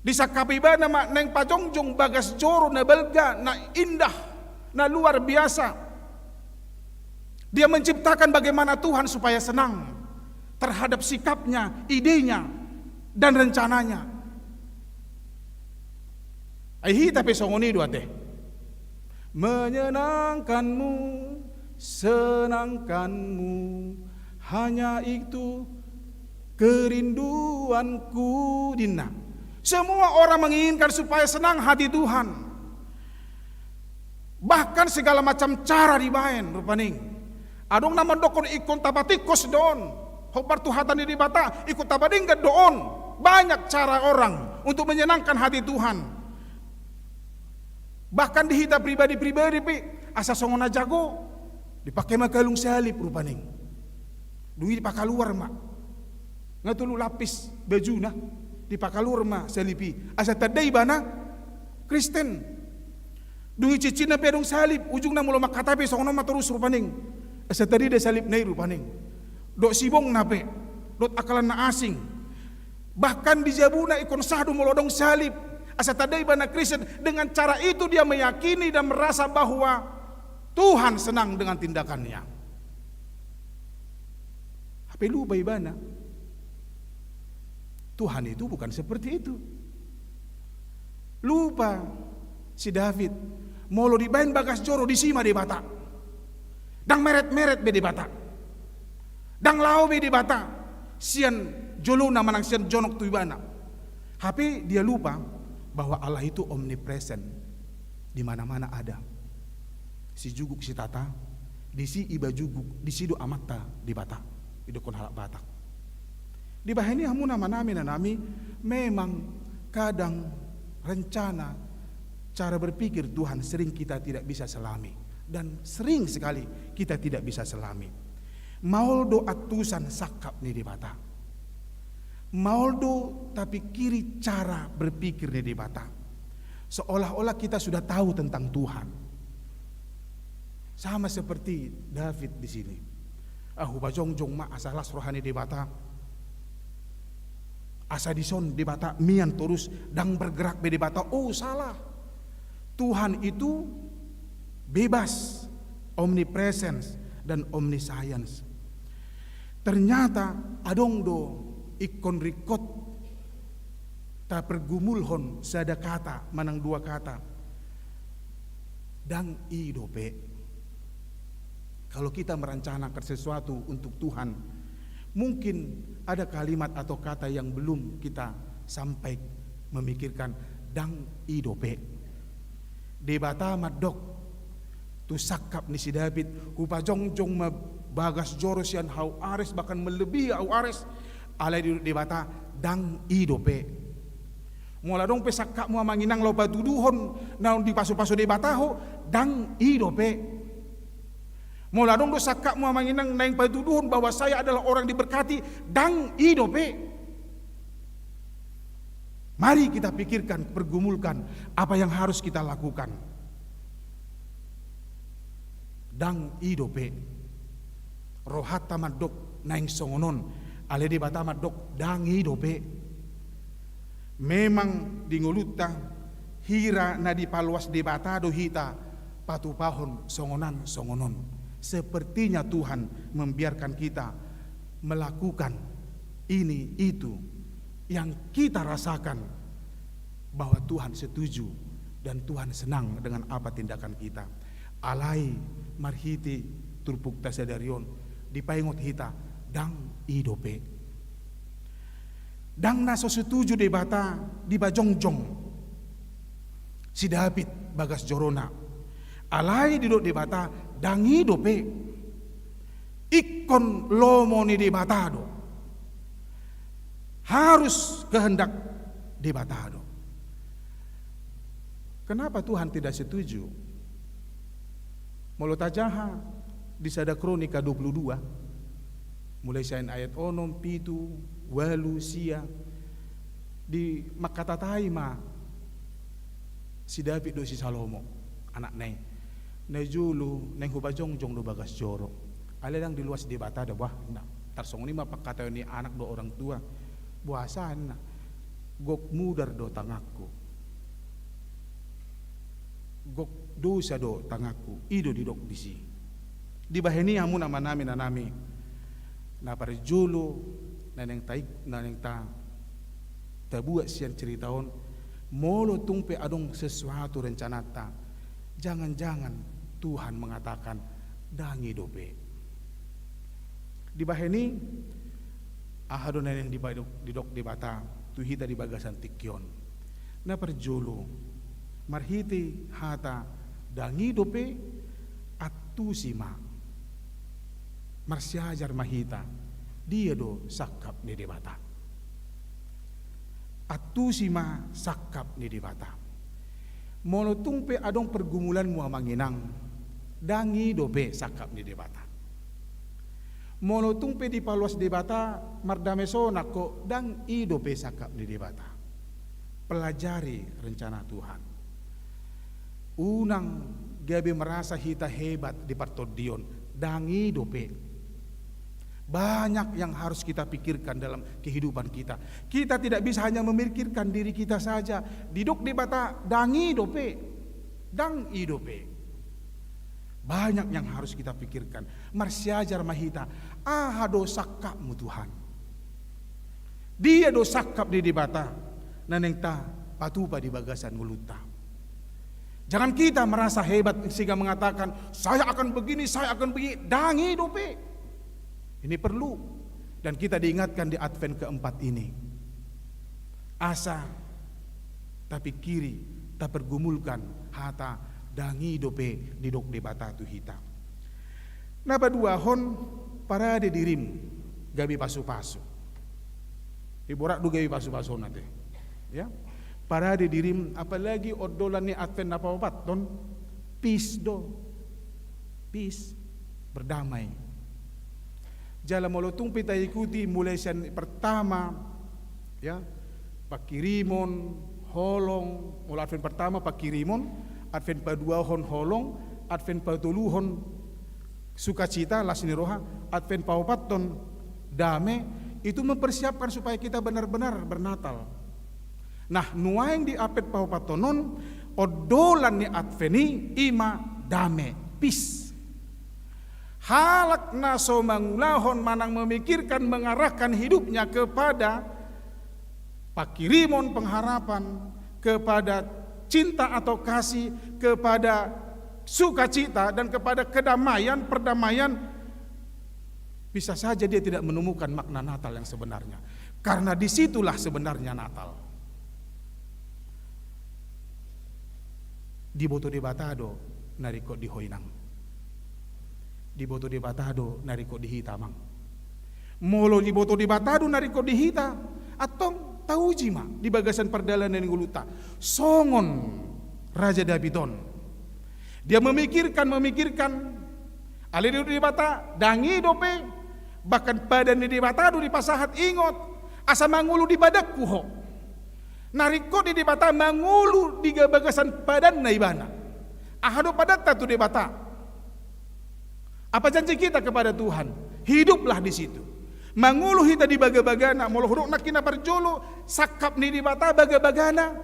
Disangkap ibana ma naeng pajongjong bagas joro na balga, na indah, na luar biasa. Dia menciptakan bagaimana Tuhan supaya senang terhadap sikapnya, idenya, dan rencananya. Ai hita pe songon i do ate. Menyenangkanmu, senangkanmu, hanya itu kerinduanku, ninna. Semua orang menginginkan supaya senang hati Tuhan. Bahkan segala macam cara dibaen rupani. Adong na mandokkon ingkon tapatingkos do on. Hombar tu hata ni Debata, ingkon tapadenggan do on. Banyak cara orang untuk menyenangkan hati Tuhan. Bahkan di hita pribadi-pribadi pe, asa songon na jago, dipake ma galung salib rupani. Dung i dipakaluar ma. Nga tolu lapis bajuna, dipakaluar ma salib i. Asa tanda ibana Kristen. Dung i cincinna pe adong salib, ujungna molo mangkatai pe songon on ma torus rupani. Asa tarida salibna i rupani. Dohot sibongna pe, dohot angkalan na asing. Bahkan di jabuna ingkon sah do molo adong salib. Asa tanda ibana Kristen, dengan cara itu dia meyakini dan merasa bahwa Tuhan senang dengan tindakannya. Hape lupa ibana. Tuhan itu bukan seperti itu. Lupa si David. Molo dibaen bagas joro, disi ma Debata. Ndang meret-meret be Debata. Ndang laho be Debata sian jolona manang sian jonok tu ibana. Hape dia lupa bahwa Allah itu omnipresent, di mana-mana ada. Sijuguk sitata, disi iba juguk, disi do Amanta Debata, didokkon halak Batak. Dibahen i hamu na manami na nami, memang kadang rencana, cara berpikir Tuhan sering kita tidak bisa selami. Dan sering sekali kita tidak bisa selami. Maol do antusan sangkap ni Debata. Maol do tapikiri cara berpikir ni Debata. Seolah-olah kita sudah tahu tentang Tuhan. Sama seperti David di sini. Ah, hupajongjong ma asa las roha ni Debata. Asa dison Debata mian torus, ndang bergerak be Debata. Oh, salah. Tuhan itu bebas, omnipresence dan omniscience. Ternyata adong do ingkon ringkot tapergumulhon sada kata manang dua kata. Ndang i dope. Kalau kita merencanakan sesuatu untuk Tuhan, mungkin ada kalimat atau kata yang belum kita sampai memikirkan, ndang i dope. Debata mandok tu sangkap ni si David, hupajongjong ma bagas joro sian hau Ares, bahkan melebihi hau Ares, alai didok Debata, ndang i dope. Molo adong pe sangkapmu amang inang laho patuduhon naung dipasupasu Debata ho, ndang i dope. Molo adong do sangkapmu amang inang naeng patuduhon bahwa saya adalah orang diberkati, ndang i dope. Mari kita pikirkan, pergumulkan apa yang harus kita lakukan. Ndang i dope. Rohanta mandok naeng songon on, alai Debata mandok ndang i dope. Memang di ngolunta hira na dipaloas Debata do hita patupahon songon an songon on. Sepertinya Tuhan membiarkan kita melakukan ini itu yang kita rasakan bahwa Tuhan setuju dan Tuhan senang dengan apa tindakan kita. Alai marhite turpukta sadari on dipaingot hita, ndang i dope. Ndang na so setuju Debata dipajongjong si David bagas jorona. Alai didok Debata, ndang i dope. Ingkon lomo ni Debata do. Harus kehendak Debata do. Kenapa Tuhan tidak setuju? Molo tajaha di sada Kronika dua puluh dua, mulai sian ayat onom, pitu, ualu, sia, di mangkatatai ma si David dohot si Salomo, anakna i. Najolo naeng hupajongjong do bagas joro. Alai ndang diloas Debata do bah, na tarsongon i ma pangkataion ni anak dohot orang tua. Boasa ninna, gok mudar do tanganku. Gok dosa do tanganku, i do didok disi. Dibahen i hamu na manami na nami, na parjolo na naeng ta, na naeng ta, tabuat sian cerita on, molo tung pe adong sesuatu rencananta, jangan-jangan Tuhan mengatakan, ndang i dope. Dibahen i, aha do na naeng dipa, didok Debata tu hita di bagasan tingki on? Na parjolo, marhite hata ndang i dope, antusi ma. Marsiajar ma hita, dia do sangkap ni Debata. Antusi ma sangkap ni Debata. Molo tung pe adong pergumulanmu amang inang, ndang i dope sangkap ni Debata. Molo tung pe dipaloas Debata, mardame sonang ho, ndang i dope sangkap ni Debata. Pelajari rencana Tuhan. Unang gabe merasa hita hebat di partondion, ndang i dope. Banyak yang harus kita pikirkan dalam kehidupan kita. Kita tidak bisa hanya memikirkan diri kita saja. Didok Debata, ndang i dope. Ndang i dope. Banyak yang harus kita pikirkan. Marsiajar ma hita, aha do sangkapmu Tuhan? Dia do sangkap ni Debata na naeng tapatupa di bagasan ngolunta. Jangan kita merasa hebat sehingga mengatakan, "Saya akan begini, saya akan begini." Ndang i dope. Ini perlu. Dan kita diingatkan di Advent keempat ini. Asa tapikiri, tapergumulkan hata ndang i dope didok Debata tu hita. Na paduahon, parade dirim gabe pasu-pasu. Iborat do gabe pasu-pasu on ate. Ya. Parade dirim, apalagi ondolan ni Advent na paopathon, peace do. Peace, berdamai. Jala molo tung pe taikuti mulai sian pertama, ya, pangkirimon, holong, molo Advent pertama pangkirimon, Advent paduahon holong, Advent patoluhon sukacita, las ni roha, Advent paopathon dame, itu mempersiapkan supaya kita benar-benar bernatal. Nah, nuaeng di Advent paopathon on, ondolan ni Advent i, i ma dame, peace. Halak na so mangulahon manang memikirkan, mengarahkan hidupnya kepada pangkirimon, pengharapan, kepada cinta atau kasih, kepada sukacita, dan kepada kedamaian, perdamaian, bisa saja dia tidak menemukan makna Natal yang sebenarnya. Karena disitulah sebenarnya Natal. Diboto Debata do na ringkot di ho inang. Diboto Debata do na ringkot di hita amang. Molo diboto Debata do na ringkot di hita, antong tauji ma di bagasan pardalanan ni ngolunta. Songon Raja Daud on. Dia memikirkan, memikirkan. Alai didok Debata, ndang i dope. Bahkan padan ni Debata do dipasahat, ingot, asa mangolu di padanku ho. Na ringkot di Debata mangolu di bagasan padanna ibana. Aha do padanta tu Debata? Apa janji kita kepada Tuhan? Hiduplah di situ. Mangolu hita di bagabagana, molo hudok nangkin na parjolo, sangkap ni Debata bagabagana.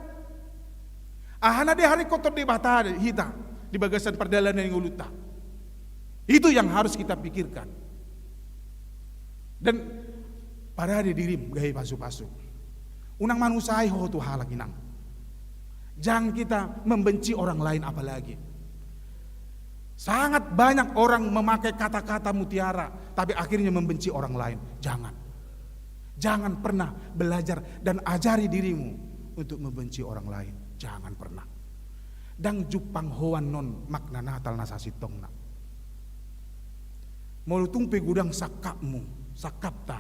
Aha na diharingkothon Debata hita di bagasan pardalanan ni ngolunta? Itu yang harus kita pikirkan. Dan parade dirim gabe pasu-pasu. Unang manusai ho tu halak inang. Jangan kita membenci orang lain apalagi. Sangat banyak orang memakai kata-kata mutiara, tapi akhirnya membenci orang lain. Jangan. Jangan pernah belajar dan ajari dirimu untuk membenci orang lain. Jangan pernah. Ndang jumpang ho annon makna Natal na sasintongna. Molo tung pe godang sangkapmu, sangkapta,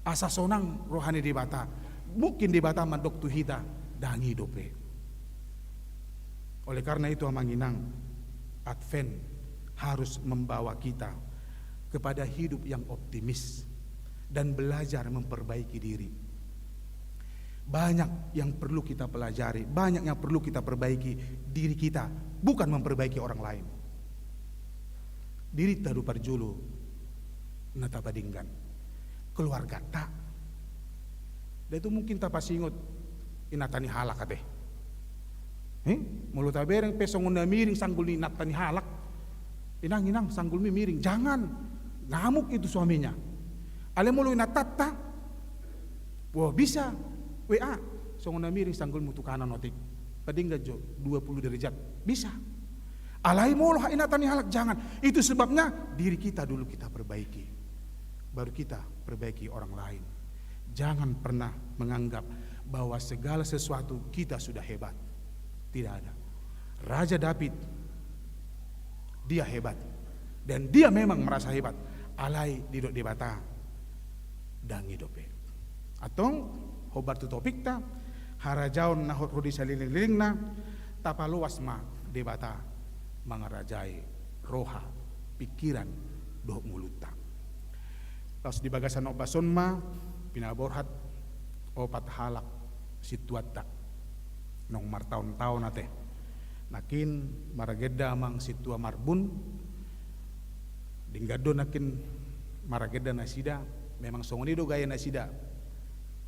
asa sonang roha ni Debata, mungkin Debata mandok tu hita, ndang i dope. Oleh karena itu, amang inang, Advent harus membawa kita kepada hidup yang optimis dan belajar memperbaiki diri. Banyak yang perlu kita pelajari, banyak yang perlu kita perbaiki diri kita, bukan memperbaiki orang lain. Dirinta do parjolo na tapadenggan. Keluargata. Ndang tung mungkin tapasingot inanta ni halak ate. He? Molo tabereng pe songon na miring sanggul ni inanta ni halak. Inang, inang, sanggulmi miring. Jangan. Ngamuk itu suaminya. Alai molo inantanta, wah, bisa W A, songon na miring sanggulmu tu kanan otik. Padenggan jo, dua puluh derajat. Bisa. Alai molo inanta ni halak, jangan. Itu sebabnya diri kita dulu kita perbaiki. Baru kita perbaiki orang lain. Jangan pernah menganggap bahwa segala sesuatu kita sudah hebat. Tidak ada. Raja Daud, dia hebat. Dan dia memang merasa hebat. Alai didok Debata, ndang i dope. Antong, hombar tu topikta, harajaon na hot ro di salelenglelengna, tapaloas ma Debata mangarajai roha, pikiran, dohot ngolunta. Laos di bagasan ombas on ma pinaborhat opat halak sintuanta naung martaon-taon ate. Nangkin maragenda amang sintua Marbun, denggan do nangkin maragenda nasida, memang songon i do gaya nasida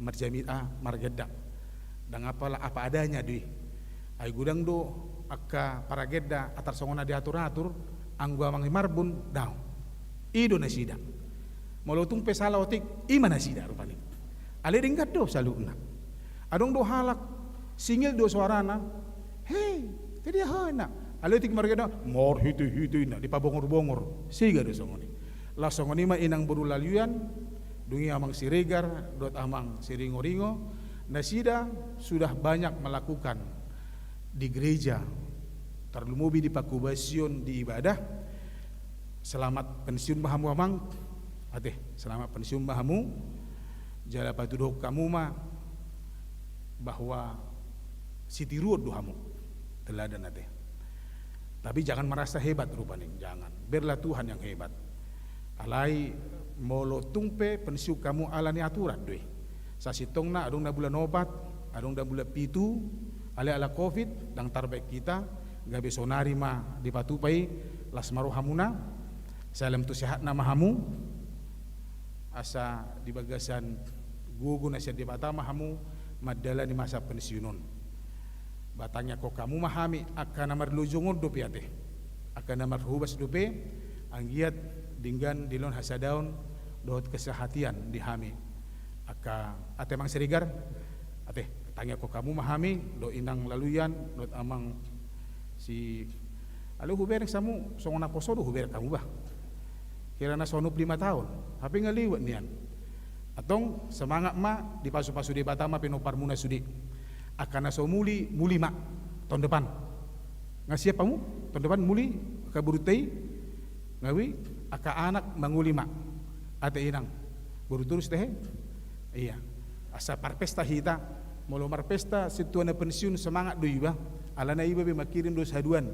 marjamita, maragenda. Ndang apa, apa adanya do i. Ai godang do angka paragenda atar songon na diatur-atur, anggo amang i Marbun, daong. I do nasida. Molo tung pe sala otik, i ma nasida rupani. Alai denggan do saluhutna. Adong do halak, singil do soarana, "Hei, te dia ho na?" Alai otik maragenda, marhite-hite na, dipabongor-bongor. Sega do songon i. Laos songon i ma inang boru Laluyan, dung i amang Siregar dohot amang Siringo-ringo, nasida sudah banyak melakukan di gereja, tarlumobi di pangkobasion, di ibadah. Selamat pensiun ma hamu amang. Ate, selamat pensiun ma hamu. Jala patuduhon hamu ma bahwa sitiruon do hamu, teladan ate. Tapi jangan merasa hebat rupani, jangan. Biarlah Tuhan yang hebat. Alai molo tung pe pensiun hamu ala ni aturan do i. Sasintongna adong na bulan opat, adong na bulan pitu, alai ala covid, ndang tarbaen hita, gabe sonari ma dipatupa i, las ma rohamuna, salam tu sehatna ma hamu, asa di bagasan gogo na sian Debata ma hamu mandalani masa pensiun on. Ba tangiangkon hamu ma hami angka na marlojong on dope ate. Angka na marhobas dope, anggiat denggan dilehon hasadaon dohot kesehatan di hami. Angka ate amang Siregar, ate, tangiangkon hamu ma hami, dohot inang Laluyan, dohot amang si, alai hubereng hamu, songon naposo do hubereng hamu bah. Hira na sonom lima taon, hape nga liwat nian. Antong semangat ma, dipasu-pasu Debata ma pinomparmuna sude. Angka na so muli, muli ma. Taon depan. Nga siap hamu? Taon depan muli, angka borunta i? Nga ui, angka anak mangoli ma. Ate inang. Boru torus tehe? Ia. Asa parpesta hita, molo marpesta sintua na pensiun semangat do iba, alana iba be mangkirim do haduan.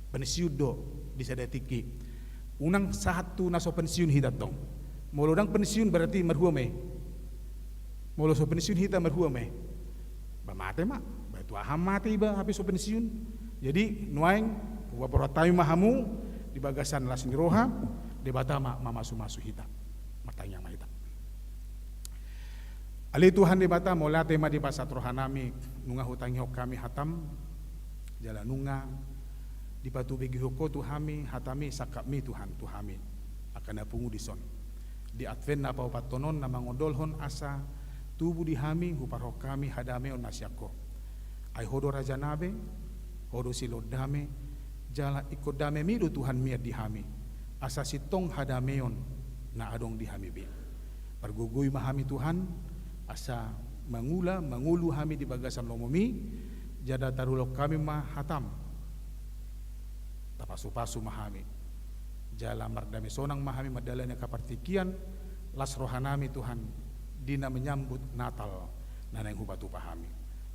Pensiun do di sada tingki. Unang sahat tu na so pensiun hita tong. Molo ndang pensiun berarti marhua ma i. Molo so pensiun hita marhua ma i. Ba mate ma, ba tu aha mate iba hape so pensiun. Jadi nuaeng hupaborhat hami ma hamu di bagasan las ni roha, Debata ma mamasu-masu hita. Martangiang ma hita. Ale Tuhan Debata, mauliate ma dipasahat rohanami, nunga hutangihon hami hatam, jala nunga dipatubegihon Ho tu hami hatami, sangkapmi Tuhan tu hami, angka na pungu dison. Di Advent na paopathon on na mangondolhon asa tubu di hami, huparhon hami hadameon na sian Ho. Ai Ho do Rajana be, Ho do silehon dame, jala ingkon damemi do Tuhan mian di hami, asa sintong hadameon na adong di hami be. Pargogoi ma hami Tuhan, asa mangula, mangolu hami di bagasan lomomi, jala tarulahon hami ma hatam. Tapasu-pasu ma hami. Jala mardame sonang ma hami mandalani angka partingkian, las rohanami Tuhan, di na menyambut Natal, na naeng hupatupa hami.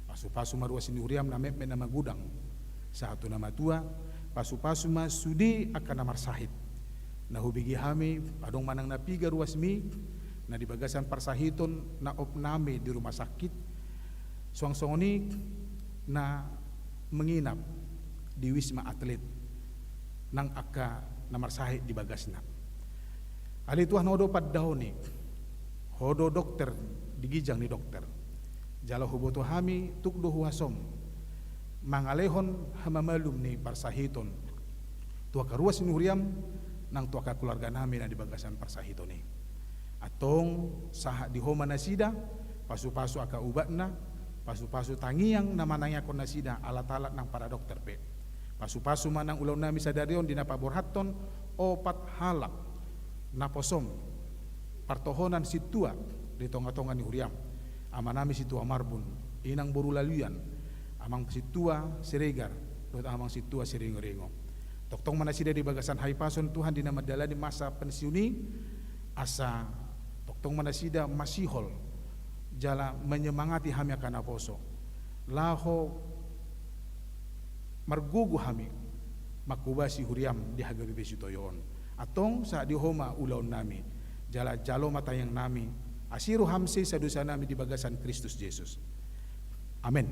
Pasu-pasu ma ruas ni huriam na metmet na magodang, sahat tu na matua, pasu-pasu ma sude angka na marsahit. Na hubege hami, adong manang na piga ruasmi, na di bagasan parsahiton na opnami di rumah sakit, suang songon i na menginap di Wisma Atlet, nang angka na marsahit di bagasna. Ale Tuhan, Ho do pandaoni, Ho do dokter di ginjang ni dokter. Jala huboto hami tuk do huasom mangalehon hamamalum ni parsahiton tu angka ruas ni huriam, nang tu angka keluarganami na di bagasan parsahiton i. Antong sahat di Ho ma nasida, pasu-pasu angka ubatna, pasu-pasu tangiang na manangiangkon nasida alat-alat nang para dokter pe. Pasu-pasu ma nang ulaonnami sadari on di na paborhathon opat halak naposom partohonan sintua di tonga-tonga ni huriam. Amanami sintua Marbun, inang boru Laluyan, amang sintua Siregar, dohot amang sintua Siringo-ringo. Tongtong ma nasida di bagasan hahipason Tuhan di na mandalani masa pensiun i, asa tongtong ma nasida masihol, jala menyemangati hami angka naposo. Laho margogo hami, manghobasi huriam di H K B P Sitoyo on. Antong sahat di Ho ma ulaonnami, Jala jalo ma tangiang nami, asi roham sesa dosa nami di bagasan Kristus Jesus. Amen.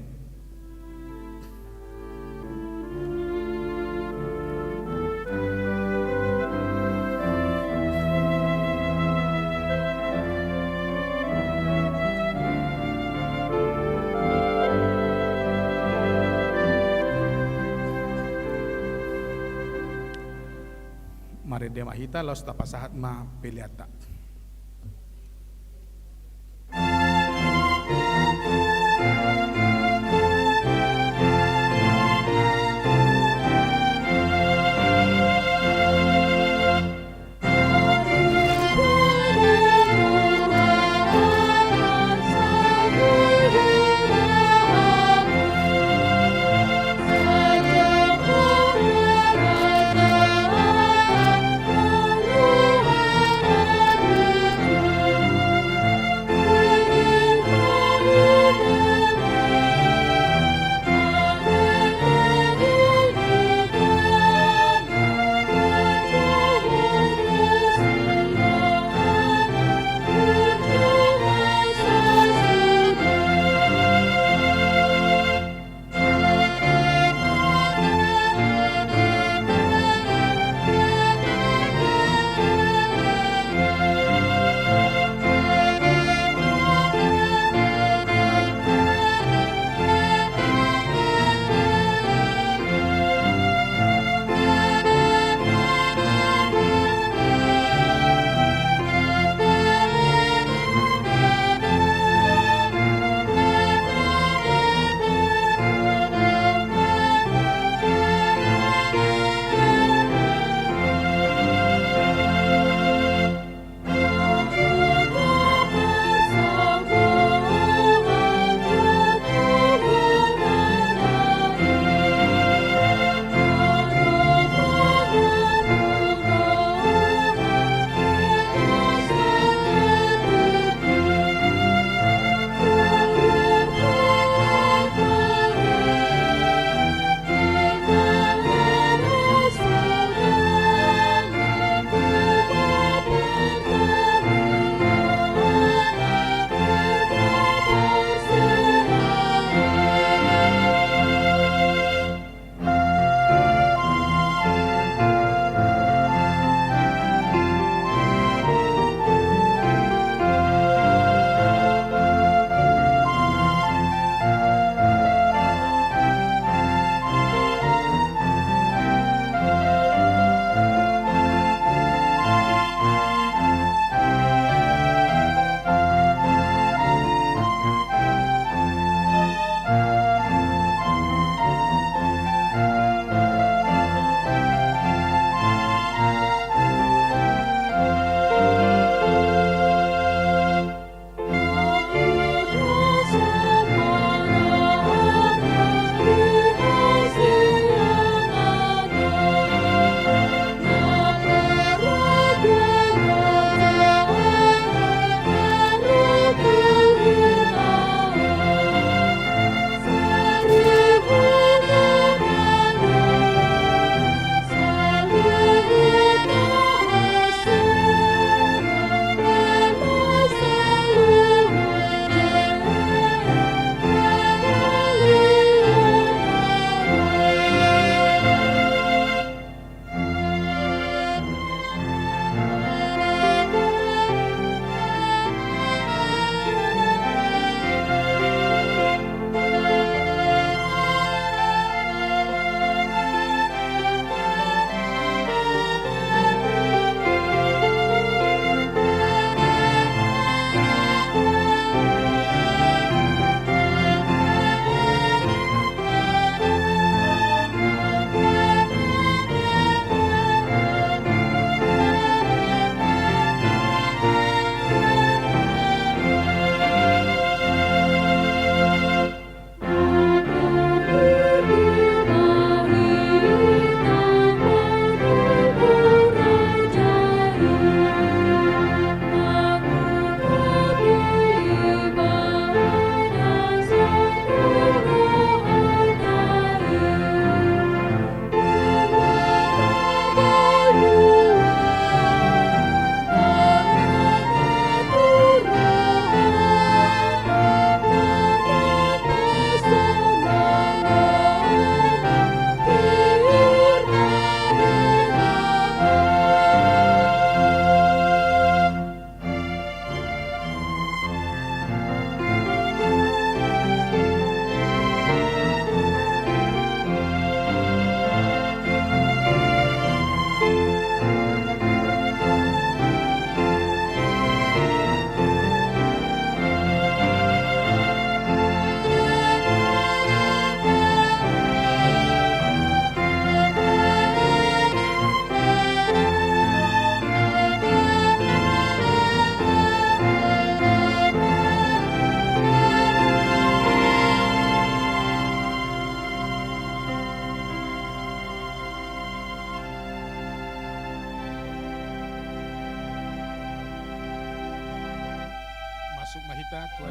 Marende ma hita, laos tapasahat ma peleanta.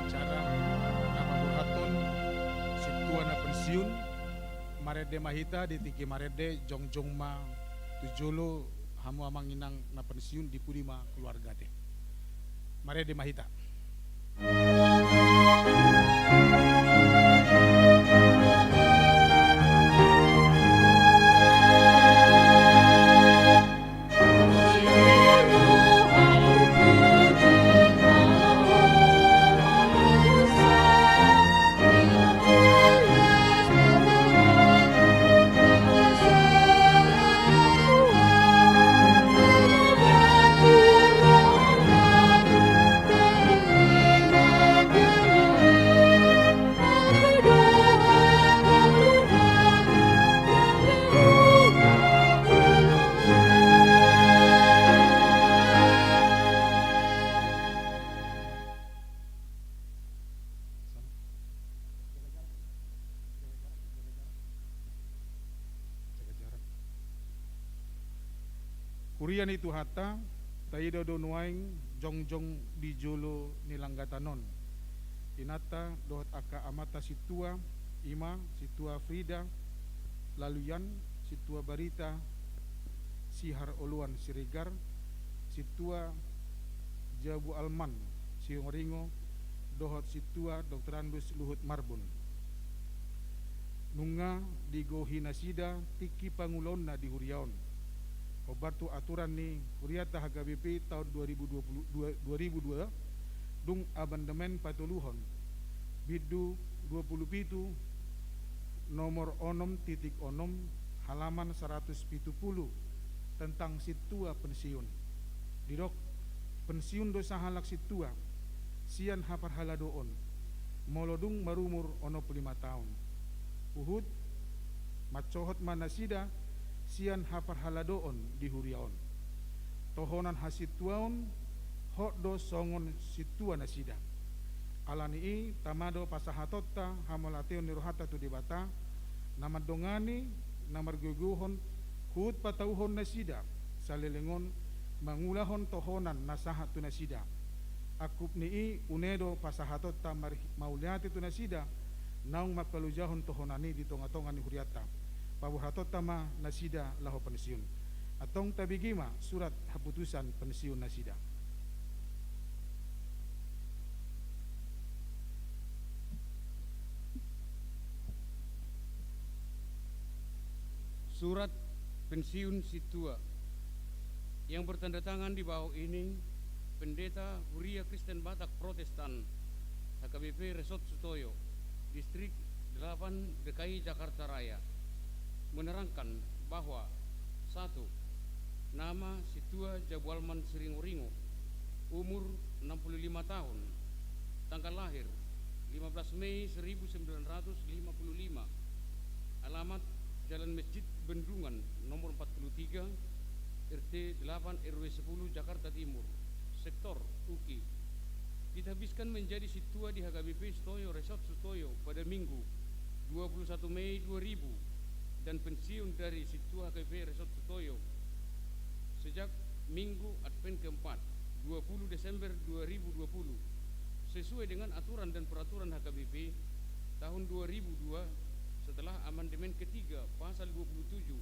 Acara na paborhathon sintua na pensiun. Marende ma hita, di tingki marende jongjong ma tu jolo hamu amang inang na pensiun, di pudi ma keluargate. Marende ma hita. Huria ni Tuhanta, taida do nuaeng jongjong di jolo ni langgatan on inanta dohot angka amanta sintua, i ma Sintua Frida Laluyan, Sintua Barita Sihar Oloan Siregar, Sintua Jabu Alman Siringoringo, dohot Sintua Doktorandus Luhut Marbun. Nunga digohi nasida tingki pangulaonna di huria on. Hombar tu aturan ni hurianta H K B P taon dua ribu dua puluh dua, dua ribu dua, dung amandemen patoluhon, bindu dua puluh pitu, nomor onom titik onom, halaman saratus pitu pulu, tentang sintua pensiun. Didok, pensiun do sahalak sintua sian haparhaladoon, molo dung marumur onom pulu lima taon. Huhut mansohot ma nasida sian haparhaladoon di huria on. Tohonan hasintuaon hot do songon sintua nasida. Ala ni i, tama do pasahatonta hamauliateon ni rohanta tu Debata, na mandongani, na margogoihon, huhut patauhon nasida saleleng on mangulahon tohonan na sahat tu nasida. Angkup ni i, une do pasahatonta mar-, mauliate tu nasida naung mangkalojahon tohonan i di tongatonga ni hurianta. Paborhatonta ma nasida laho pensiun. Antong tabege ma surat haputusan pensiun nasida. Surat pensiun sintua yang bertanda tangan di bawah ini, Pendeta Huria Kristen Batak Protestan, H K B P Resort Sutoyo, Distrik delapan D K I Jakarta Raya, menerangkan bahwa, satu, nama Sintua Jabu Alman Siringoringo, umur enam puluh lima tahun, tanggal lahir lima belas Mei seribu sembilan ratus lima puluh lima, alamat Jalan Masjid Bendungan nomor empat puluh tiga, R T delapan R W sepuluh, Jakarta Timur, sektor U K I. Ditahbiskan menjadi sintua di H K B P Sutoyo Resort Sutoyo pada Minggu dua puluh satu Mei dua ribu dan pensiun dari Sintua H K B P Resort Sutoyo sejak Minggu Advent keempat, dua puluh Desember dua ribu dua puluh, sesuai dengan aturan dan peraturan H K B P tahun dua ribu dua setelah amandemen ketiga pasal dua puluh tujuh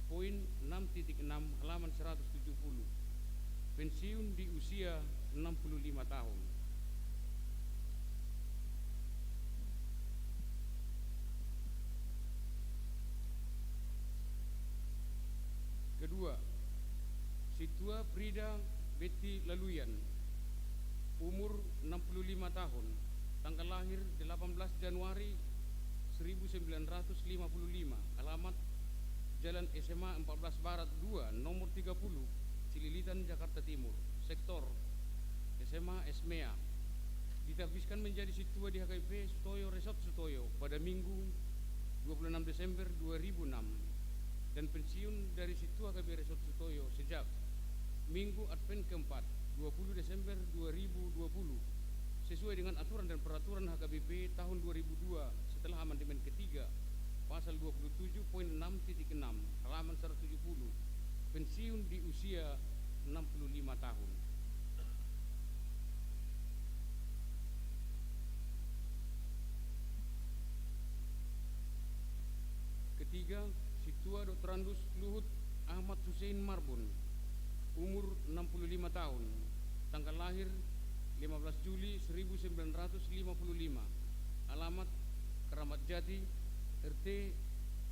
poin enam titik enam halaman seratus tujuh puluh. Pensiun di usia enam puluh lima tahun. Kedua, Sintua Frida Betty Laluyan, umur enam puluh lima tahun, tanggal lahir delapan belas Januari seribu sembilan ratus lima puluh lima, alamat Jalan S M A empat belas Barat dua, nomor tiga puluh, Cililitan, Jakarta Timur, sektor S M A Esmea. Ditahbiskan menjadi sintua di H K B P Sutoyo Resort Sutoyo pada Minggu dua puluh enam Desember dua ribu enam dan pensiun dari Sintua H K B P Resort Sutoyo sejak Minggu Advent keempat, dua puluh Desember dua ribu dua puluh, sesuai dengan aturan dan peraturan H K B P tahun dua ribu dua setelah amandemen ketiga pasal dua puluh tujuh poin enam titik enam halaman seratus tujuh puluh, pensiun di usia enam puluh lima tahun. Tiga, Sintua Doktorandus Luhut Ahmad Hussein Marbun, umur enam puluh lima tahun, tanggal lahir lima belas Juli seribu sembilan ratus lima puluh lima, alamat Keramat Jati, R T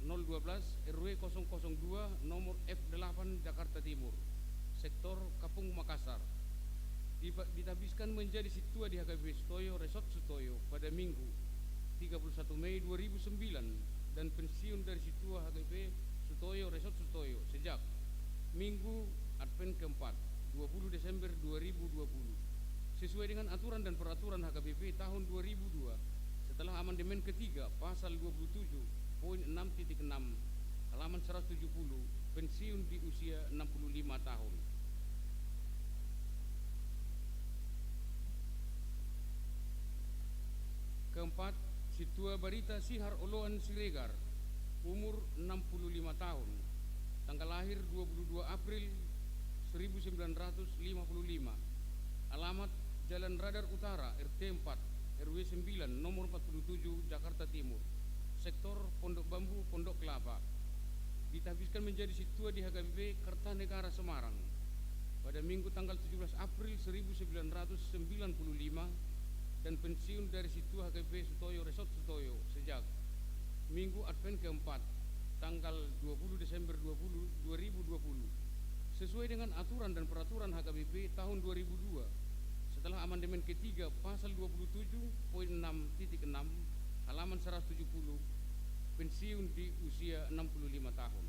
nol dua belas, R W kosong kosong dua, nomor F delapan, Jakarta Timur, sektor Kapung Makassar. Dipa-, ditabiskan menjadi sintua di H K B P Sutoyo, Resort Sutoyo, pada Minggu, tiga puluh satu Mei dua ribu sembilan, dan pensiun dari Sintua H K B P Sutoyo, Resort Sutoyo, sejak Minggu Advent keempat, dua puluh Desember dua ribu dua puluh. Sesuai dengan aturan dan peraturan H K B P tahun dua ribu dua, setelah amandemen ketiga, pasal dua puluh tujuh poin enam titik enam, halaman seratus tujuh puluh, pensiun di usia enam puluh lima tahun. Keempat, Sintua Barita Sihar Oloan Siregar, umur enam puluh lima tahun, tanggal lahir dua puluh dua April seribu sembilan ratus lima puluh lima, alamat Jalan Radar Utara, R T empat, R W sembilan, nomor empat puluh tujuh, Jakarta Timur, sektor Pondok Bambu, Pondok Kelapa. Ditabiskan menjadi sintua di H K B P Kertanegara Semarang pada Minggu tanggal tujuh belas April seribu sembilan ratus sembilan puluh lima dan pensiun dari Sintua H K B P Sutoyo, Resort Sutoyo, sejak Minggu Advent keempat, tanggal dua puluh Desember dua puluh, dua ribu dua puluh. Sesuai dengan aturan dan peraturan H K B P tahun dua ribu dua, setelah amandemen ketiga pasal dua puluh tujuh poin enam titik enam, halaman seratus tujuh puluh, pensiun di usia enam puluh lima tahun.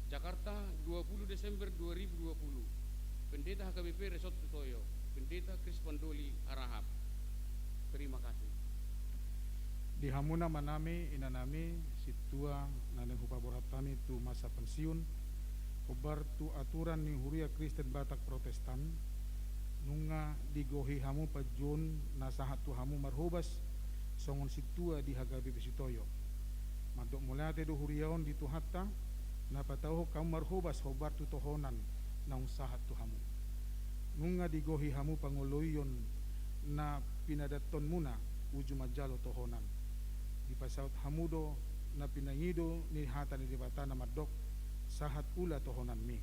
Jakarta, dua puluh Desember dua ribu dua puluh. Pendeta H K B P Resort Sutoyo, Pendeta Krispandoli Harahap. Terima kasih. Di hamuna ma nami, inanami, sintua na naeng hupaborhat hami tu masa pensiun, hombar tu aturan ni Huria Kristen Batak Protestan, nunga digohi hamu panjouon na sahat tu hamu marhobas songon sintua di H K B P Sutoyo. Mandok mauliate do huria on di Tuhanta, na patauhon hamu marhobas hombar tu tohonan naung sahat tu hamu. Nunga digohi hamu pangoloion na pinadanhonmuna uju manjalo tohonan. Dipasaut hamu do na pinangido ni hata ni Debata na mandok, sahat ula tohonanmi.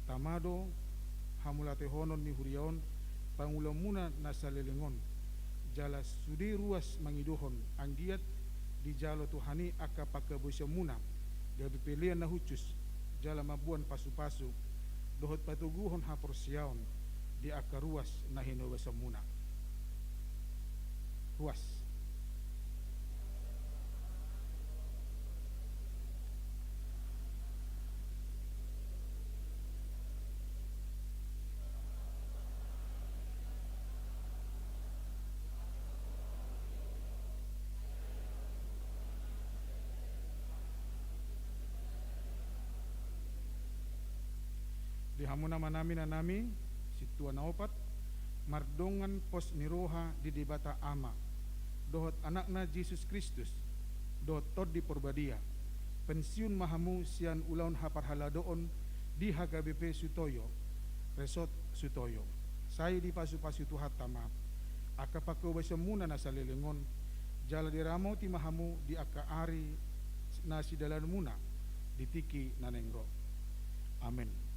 Tama do hamauliatehonon ni huria on pangulaonmuna na saleleng on, jala sude ruas mangidohon anggiat dijalo Tuhan i angka panghaboasionmuna, gabe pelean na hushus, jala mamboan pasupasu dohot patoguhon haporseaon di angka ruas na hinobasonmuna. Ruas. Di hamuna ma nami, inanami, sintua na opat, mardongan pos ni roha di Debata Ama dohot Anakna Jesus Kristus dohot Tondi Porbadia, pensiun ma hamu sian ulaon haparhaladoon di H K B P Sutoyo, Resort Sutoyo. Sai dipasupasu Tuhanta ma angka panghaboasionmuna na saleleng on, jala diramoti ma hamu di angka ari na sidalananmuna di tingki na naeng ro. Amen.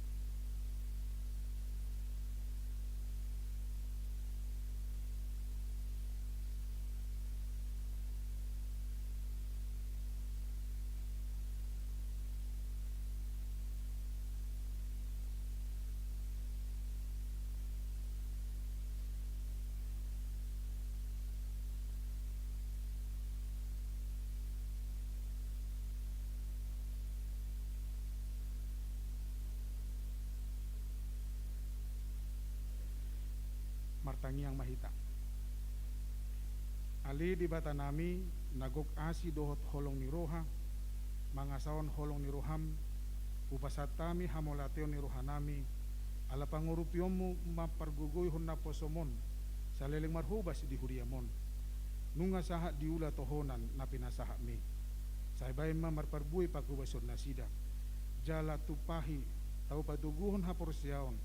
Martangiang ma hita. Ale Debata nami, na gok asi dohot holong ni roha, mangasahon holong ni roham, hupasahat hami hamauliateon ni rohanami, ala pangurupionmu mampargogoihon naposom on, saleleng marhobas di huriam on. Nunga sahat diula tohonan na pinasahatmi. Sai baen ma marparbue panghaboasion nasida. Jala tumpahi tau patoguhon haporseaon,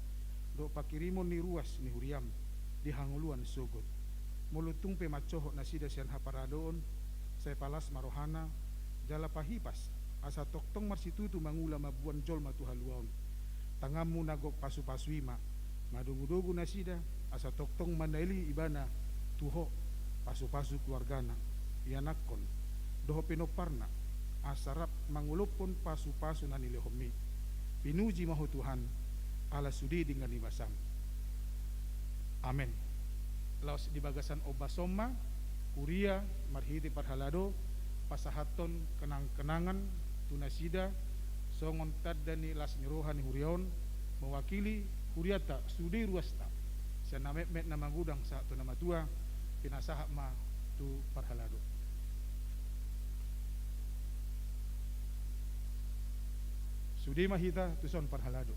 dohot pangkirimon ni ruas ni huriam, di hangoluan sogot. Molo tung pe mansohot nasida sian haparhaladoon, sai palas ma rohana, jala pahipas, asa tongtong marsitutu mangula mamboan jolma tu haluaon. Tanganmu na gok pasupasu i ma, madongudogu nasida, asa tongtong manalili ibana tu Ho, pasupasu keluargana, ianakhon, dohot pinomparna, asa rap mangolophon pasupasu na nilehonmi. Pinuji ma Ho Tuhan, ala sude denggan ni basam. Amen. Laos di bagasan ombas on ma, huria marhite parhalado, pasahathon kenang-kenangan tu nasida, songon tanda ni las ni roha ni huria on, mewakili hurianta sude ruasta, sian na metmet na magodang sahat tu na matua, pinasahat ma tu parhalado. Sude ma hita tuson parhalado.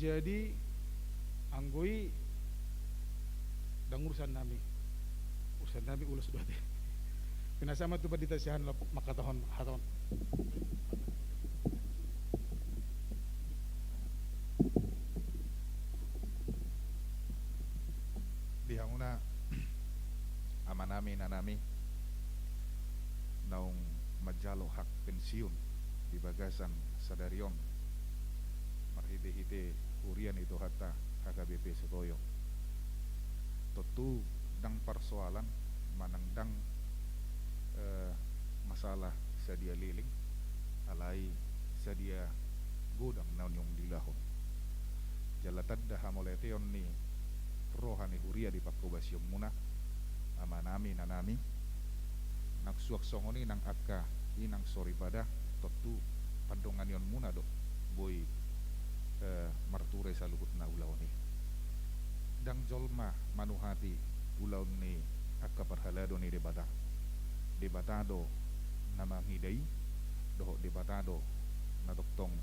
Jadi, anggo i ndang urusan nami. Urusan nami ulos do ate. Pinasahat ma tu pandita sian laho mangkatahon hata on. Di hamuna amanami, inanami, naung manjalo hak pensiun di bagasan sadari on, marhitehite huria ni Tuhanta H K B P Sitoyo. Tontu ndang parsoalan manang ndang, eh, masalah sadia leleng, alai sadia godang na niung dilehon. Jala tanda hamauliateon ni roha ni huria di panghobasionmuna, amanami, inanami, nang suang songon i nang angka inang soripada, tontu pandonganionmuna do boi, eh, marture saluhutna ulaon i. Ndang jolma manuhati ulaon ni angka parhalado ni Debata. Debata do na mangida i, dohot Debata do na tongtong,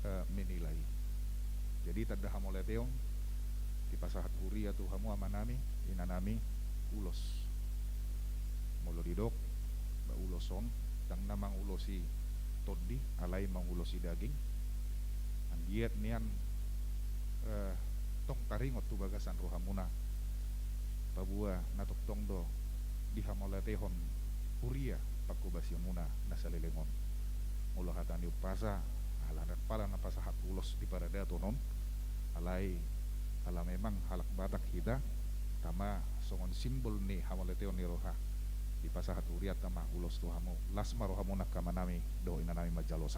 eh, menilai. Jadi tanda hamauliateon dipasahat huria tu hamu amanami, inanami, ulos. Molo didok, ba ulos on, ndang na mangulosi tondi, alai mangulosi daging. Anggiat nian, eh, tong taringot tu bagasan rohamuna, paboa na tongtong do dihamauliatehon huria panghobasionmuna na saleleng on. Molo hata ni umpasa, ala ndang pala na pasahat ulos di paradaton on, alai ala memang halak Batak hita, Tama songon simbol ni hamauliateon ni roha, dipasahat hurianta ma ulos tu hamu. Las ma rohamuna angka amanami dohot inanami manjalosa.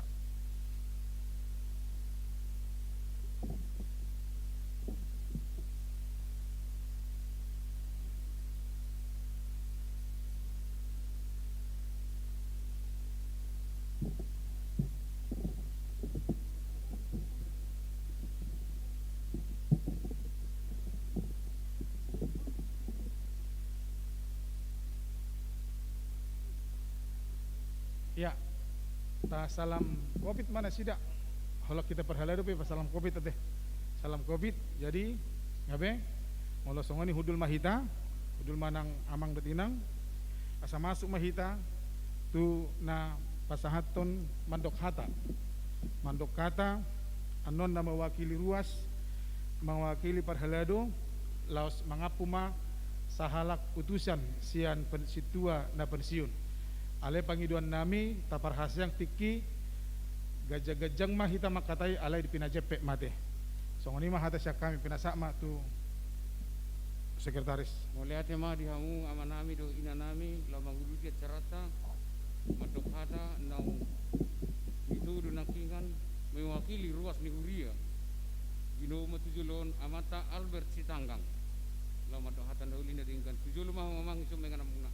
Ya, tasalam covid ma nasida. Holan hita parhalado pe pasalam covid ate. Salam covid. Jadi, nga be, molo songon i hundul ma hita, hundul ma nang amang dohot inang, asa masuk ma hita tu na pasahathon mandok hata. Mandok hata, annon na mewakili ruas, mewakili parhalado, laos mangampu ma sahalak utusan sian pen-, sintua na pensiun. Alai pangidoannami, taparhaseang tingki, ganjang-ganjang ma hita mangkatai alai di pinajempek ma ate. Songon i ma hata sian hami, pinasahat ma tu sekretaris. Mauliate ma di hamu amanami dohot inanami, laho manguduti acaranta, mandok hata naung ditodo nangkingan mewakili ruas ni huria. Ginomu ma tu jolo on amanta Albert Sitanggang. Laho mandok hata na uli na denggan. Tu jolo ma hamu amang, ison ma ingananmuna.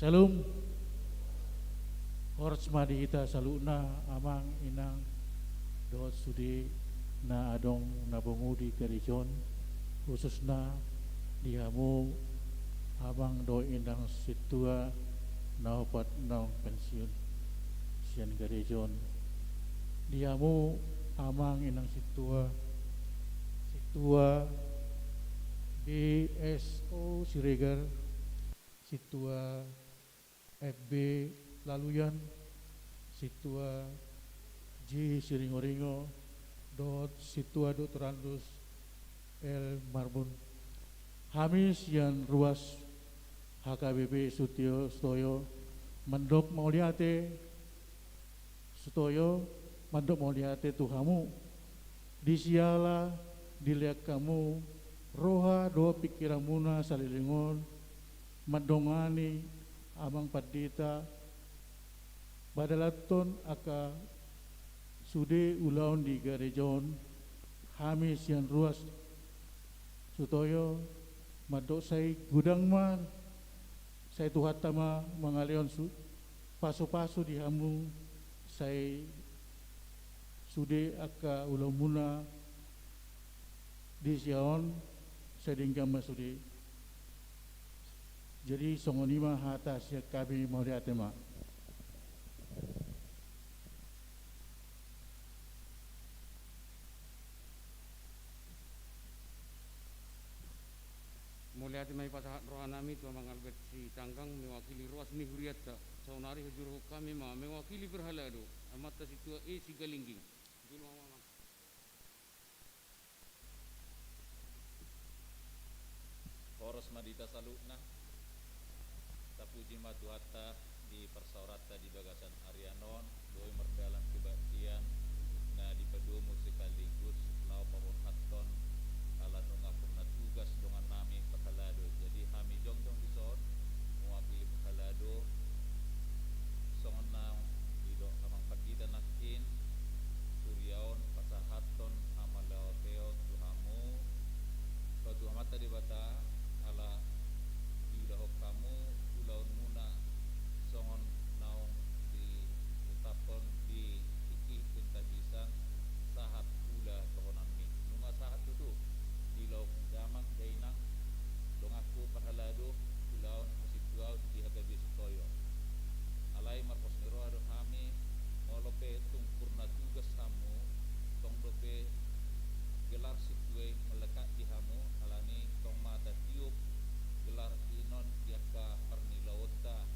Syalom. Horas ma di hita saluhutna, amang, inang, dohot sude na adong na bongu di gareja on, khususna di hamu amang dohot inang sintua na opat naung pensiun sian gareja on. Di hamu amang inang sintua, sintua B S O Siregar, sintua F B Laluyan, sintua J Siringoringo, dohot sintua Doktorandus L Marbun. Hami sian ruas H K B P Sutio Sutoyo mandok mauliate, Sutoyo mandok mauliate tu hamu. Di siala dilean hamu roha dohot pingkiranmuna saleleng on mandongani amang pandita, padalanhon angka sude ulaon di gareja on, hami sian ruas Sutoyo mandok sai godang ma, sai Tuhanta ma mangalehon su-, pasupasu di hamu, sai sude angka ulaonmuna di sia on, sai denggan ma sude. Jadi songon i ma hata sian hami, mauliate ma. Mauliate ma hupasahat rohanami tu amang Albert Sitanggang mewakili ruas ni hurianta. Saonari hajuruhon hami ma mewakili parhalado, amanta sintua E Sigalingging. Jolo ma amang. Horas ma di hita saluhutna. Tapuji ma Tuhanta di parsaoranta di bagasan arian on, boi mardalan kebaktian na dipadomu sekaligus laho paborhathon ala nunga purna tugas dongannami parhalado. Jadi hami jongjong dison mewakili parhalado, songon naung didok amang pandita nangkin, huria on pasahathon hamauliateon tu hamu, tu Amanta Debata, ala diulahon hamu ulaonmuna songon naung ditetapkon di tingki pentabisan sahat ula dohonanmi. Nunga sahat tutu diulahon damang dainang donganku parhalado ulaon hasintuaon di H K B P Sutoyo. Alai marpos ni roha do hami, molo pe tung purna tugas hamu, tong dope gelar sintua i melekat di hamu, alani tong ma tatiop gelar i non di angka parnilaonta,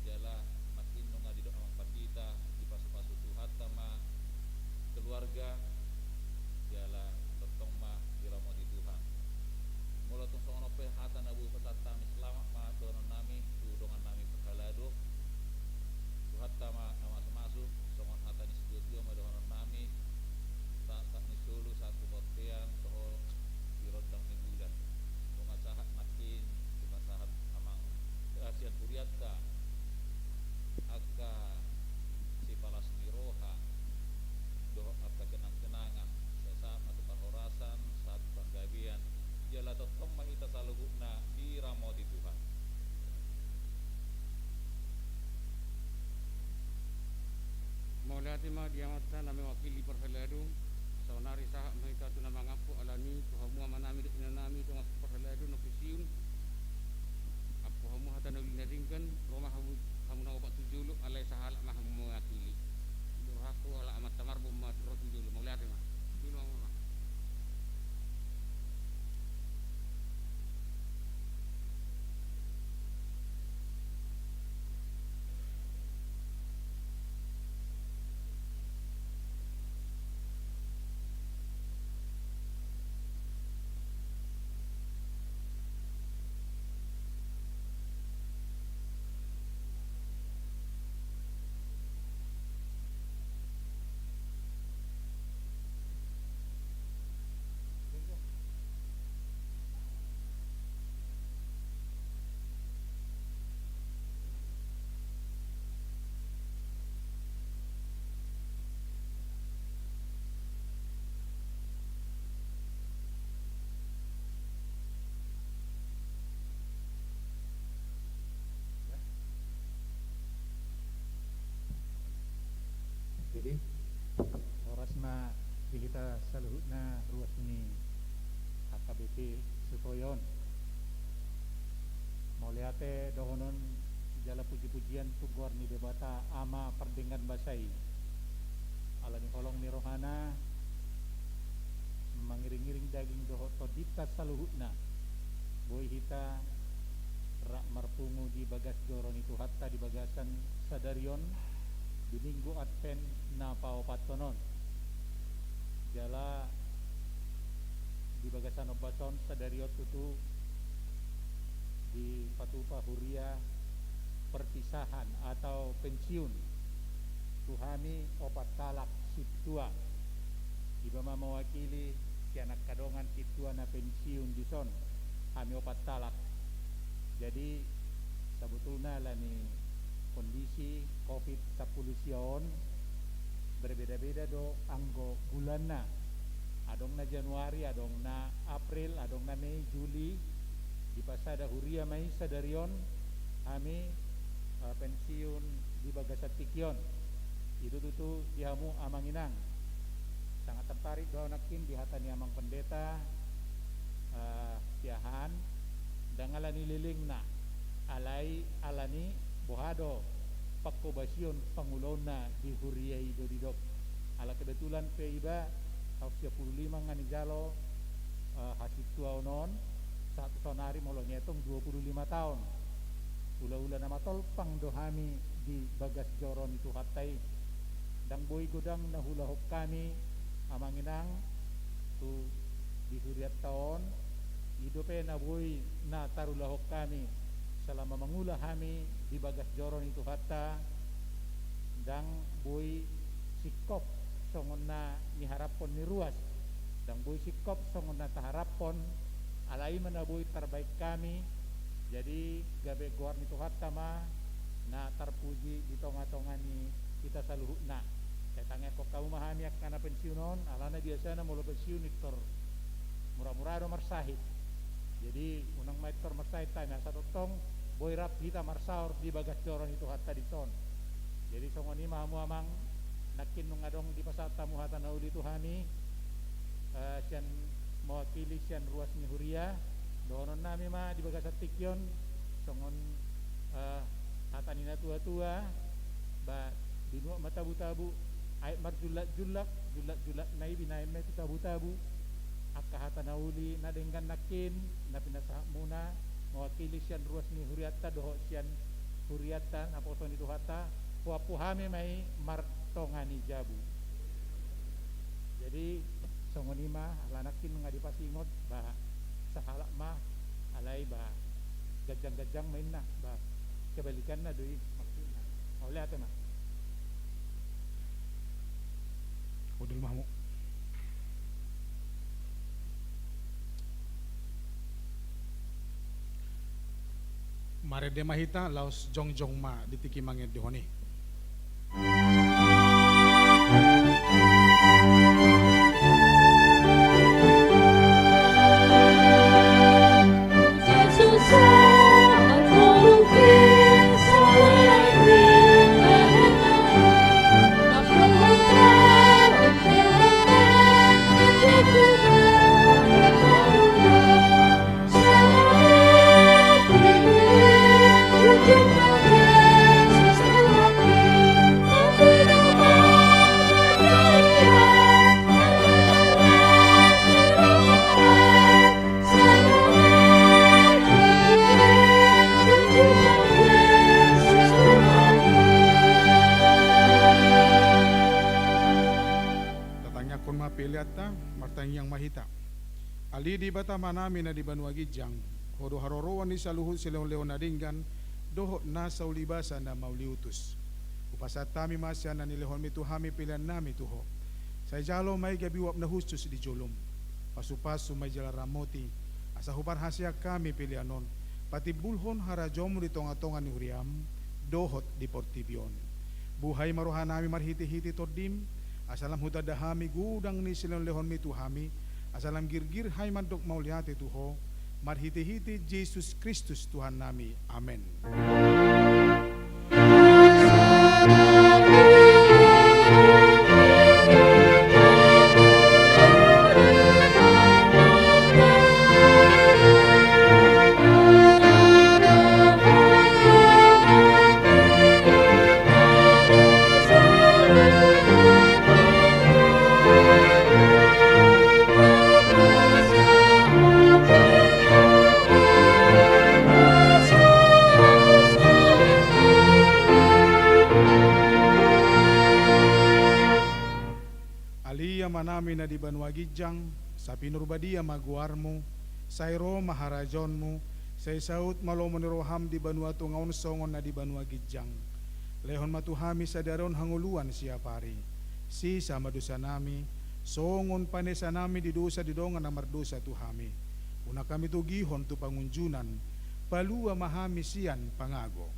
jala nangkin nunga didok amang pandita, dipasupasu Tuhanta ma keluarga, jala Ate ma di Amanta na mewakili parhalado, saonari sahat ma hita tu na mangampu, alani tu hamu amanami dohot inanami dongan saparhalado na pensiun. Ampu hamu hata na uli na denggan, ro ma hamu, hamu na opat tu jolo, alai sahalak ma hamu mewakili. Di rohangku halak Amanta Marbun ma ro tu jolo, mauliate ma. Jolo ma. Jadi, horas ma di hita saluhutna ruas ni H K B P Sutoyo on. Mauliate dohonon jala puji-pujian tu goar ni Debata Ama pardenggan basa i. Alani holong ni rohana mangiring-iring daging dohot tondinta saluhutna, boi hita rap marpungu di bagas joro ni Tuhanta di bagasan sadari on, di Minggu Advent na paopathon on. Jala di bagasan ombas on sadari on tutu dipatupa huria perpisahan atau pensiun tu hami opat halak sintua. Iba ma mewakili sian angka dongan sintua na pensiun dison, hami opat halak. Jadi, sabotulna alani kondisi covid sampulu sia on, berbeda-beda do anggo bulanna. Adong na Januari, adong na April, adong na Mei, Juli. Dipasada huria ma i sadari on hami, eh, pensiun di bagasan tingki on. I do tutu di hamu amang inang. Sangat tertarik do ahu nangkin di hata ni amang pendeta, eh, siahaan, ndang alani lelengna, alai alani boha do pangkobasion pangulaonna di huria i do didok. Ala kebetulan pe iba taon sia pulu lima nga nijalo, eh, hasintuaon on, sahat tu saonari molo nietong dua pulu lima taon. Hula-hula na matolpang do hami di bagas joro ni Tuhanta i. Ndang boi godang na huulahon hami, amang inang, tu di hurianta on, i dope na boi na tarulahon hami salama mangula hami di bagas joro ni Tuhanta, ndang boi singkop songon na niharaphon ni ruas, ndang boi singkop songon na taharaphon, alai i ma na boi tarbaen hami. Jadi, gabe goar ni Tuhanta ma na tarpuji di tonga-tonga ni hita saluhutna. Sai tangiangkon hamu ma hami angka na pensiun on, alana biasana molo pensiun pintor mura-mura do marsahit. Jadi, unang ma pintor marsahit hami, asa tongtong boi rap hita marsaor di bagas joro ni Tuhanta dison. Jadi, songon i ma hamu amang, nangkin nunga adong dipasahat hamu hata na uli tu hami, eh, sian mewakili sian ruas ni huria, dohononnami ma di bagasan tingki on, songon, eh, hata ni na tua-tua, ba, binuat ma tabu-tabu, aek marjullak-jullak, jullak-jullakna i binaen ma i tu tabu-tabu. Angka hata na uli na denggan nangkin na pinasahatmuna, mewakili sian ruas ni hurianta dohot sian hurianta naposo ni Tuhanta, huampu hami ma i martonga ni jabu. Jadi, songon i ma, ala nangkin nunga dipasingot, ba, sahalak ma, alai, ba, ganjang-ganjang ma inna, ba, kebalikanna do i maksudna. Mauliate ma. Hundul ma hamu. Marende ma hita, laos jongjong ma di tingki mangendehon i. Ingkon ma peleanta, martangiang ma hita. Ale Debata Amanami na di banua ginjang, Ho do haroroan ni saluhut silehonlehon na denggan dohot nasa ulibasa na mauliutus. Hupasahat hami ma sian na nilehonmi tu hami peleannami tu Ho. Sai jalo ma i gabe uap na hushus di jolom. Pasupasu ma i jala ramoti, asa huparhaseang hami pelean on patimbulhon harajaonmu di tongatonga ni huriam dohot di portibi on. Buhai ma rohanami marhitehite Tondim, asa lam hutanda hami godang ni silehonlehonmi tu hami, asa lam girgir hami mandok mauliate tu Ho, marhitehite Jesus Kristus Tuhannami. Amen. Ale Amanami na di banua ginjang, sai pinarbadia ma goarmu, sai ro ma harajaonmu, sai saut ma lomo ni roham di banua tonga on songon na di banua ginjang. Lehon ma tu hami sadari on hangoluan siapari. Sesa ma dosanami, songon panesanami di dosa di dongan na mardosa tu hami. Unang hami togihon tu pangunjunan, palua ma hami sian pangago.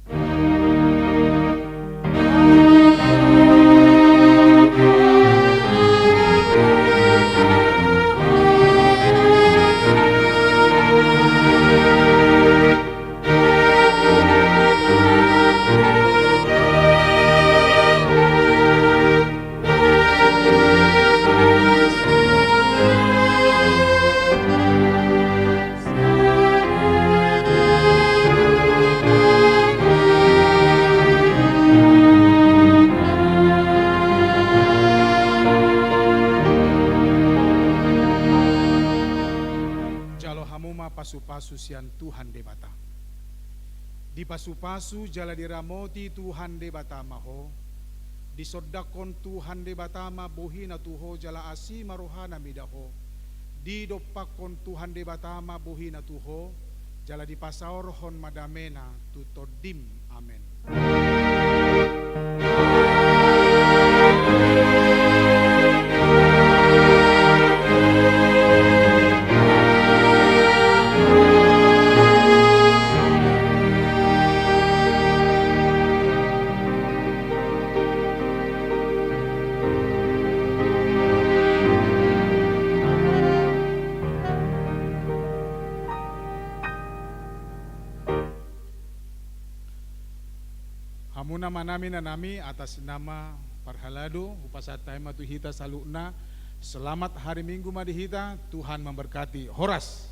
Jalo hamu ma pasupasu sian Tuhan Debata. Dipasupasu jala diramoti Tuhan Debata ma ho. Disondangkon Tuhan Debata ma bohina tu ho jala asi ma rohana mida ho. Didompakkon Tuhan Debata ma bohina tu ho, jala dipasaorhon ma damena tu tondim. Amen. Hamu na amanami, inanami, atas nama parhalado, hupasahat hami ma tu hita saluhutna. Selamat hari Minggu ma di hita, Tuhan memberkati. Horas.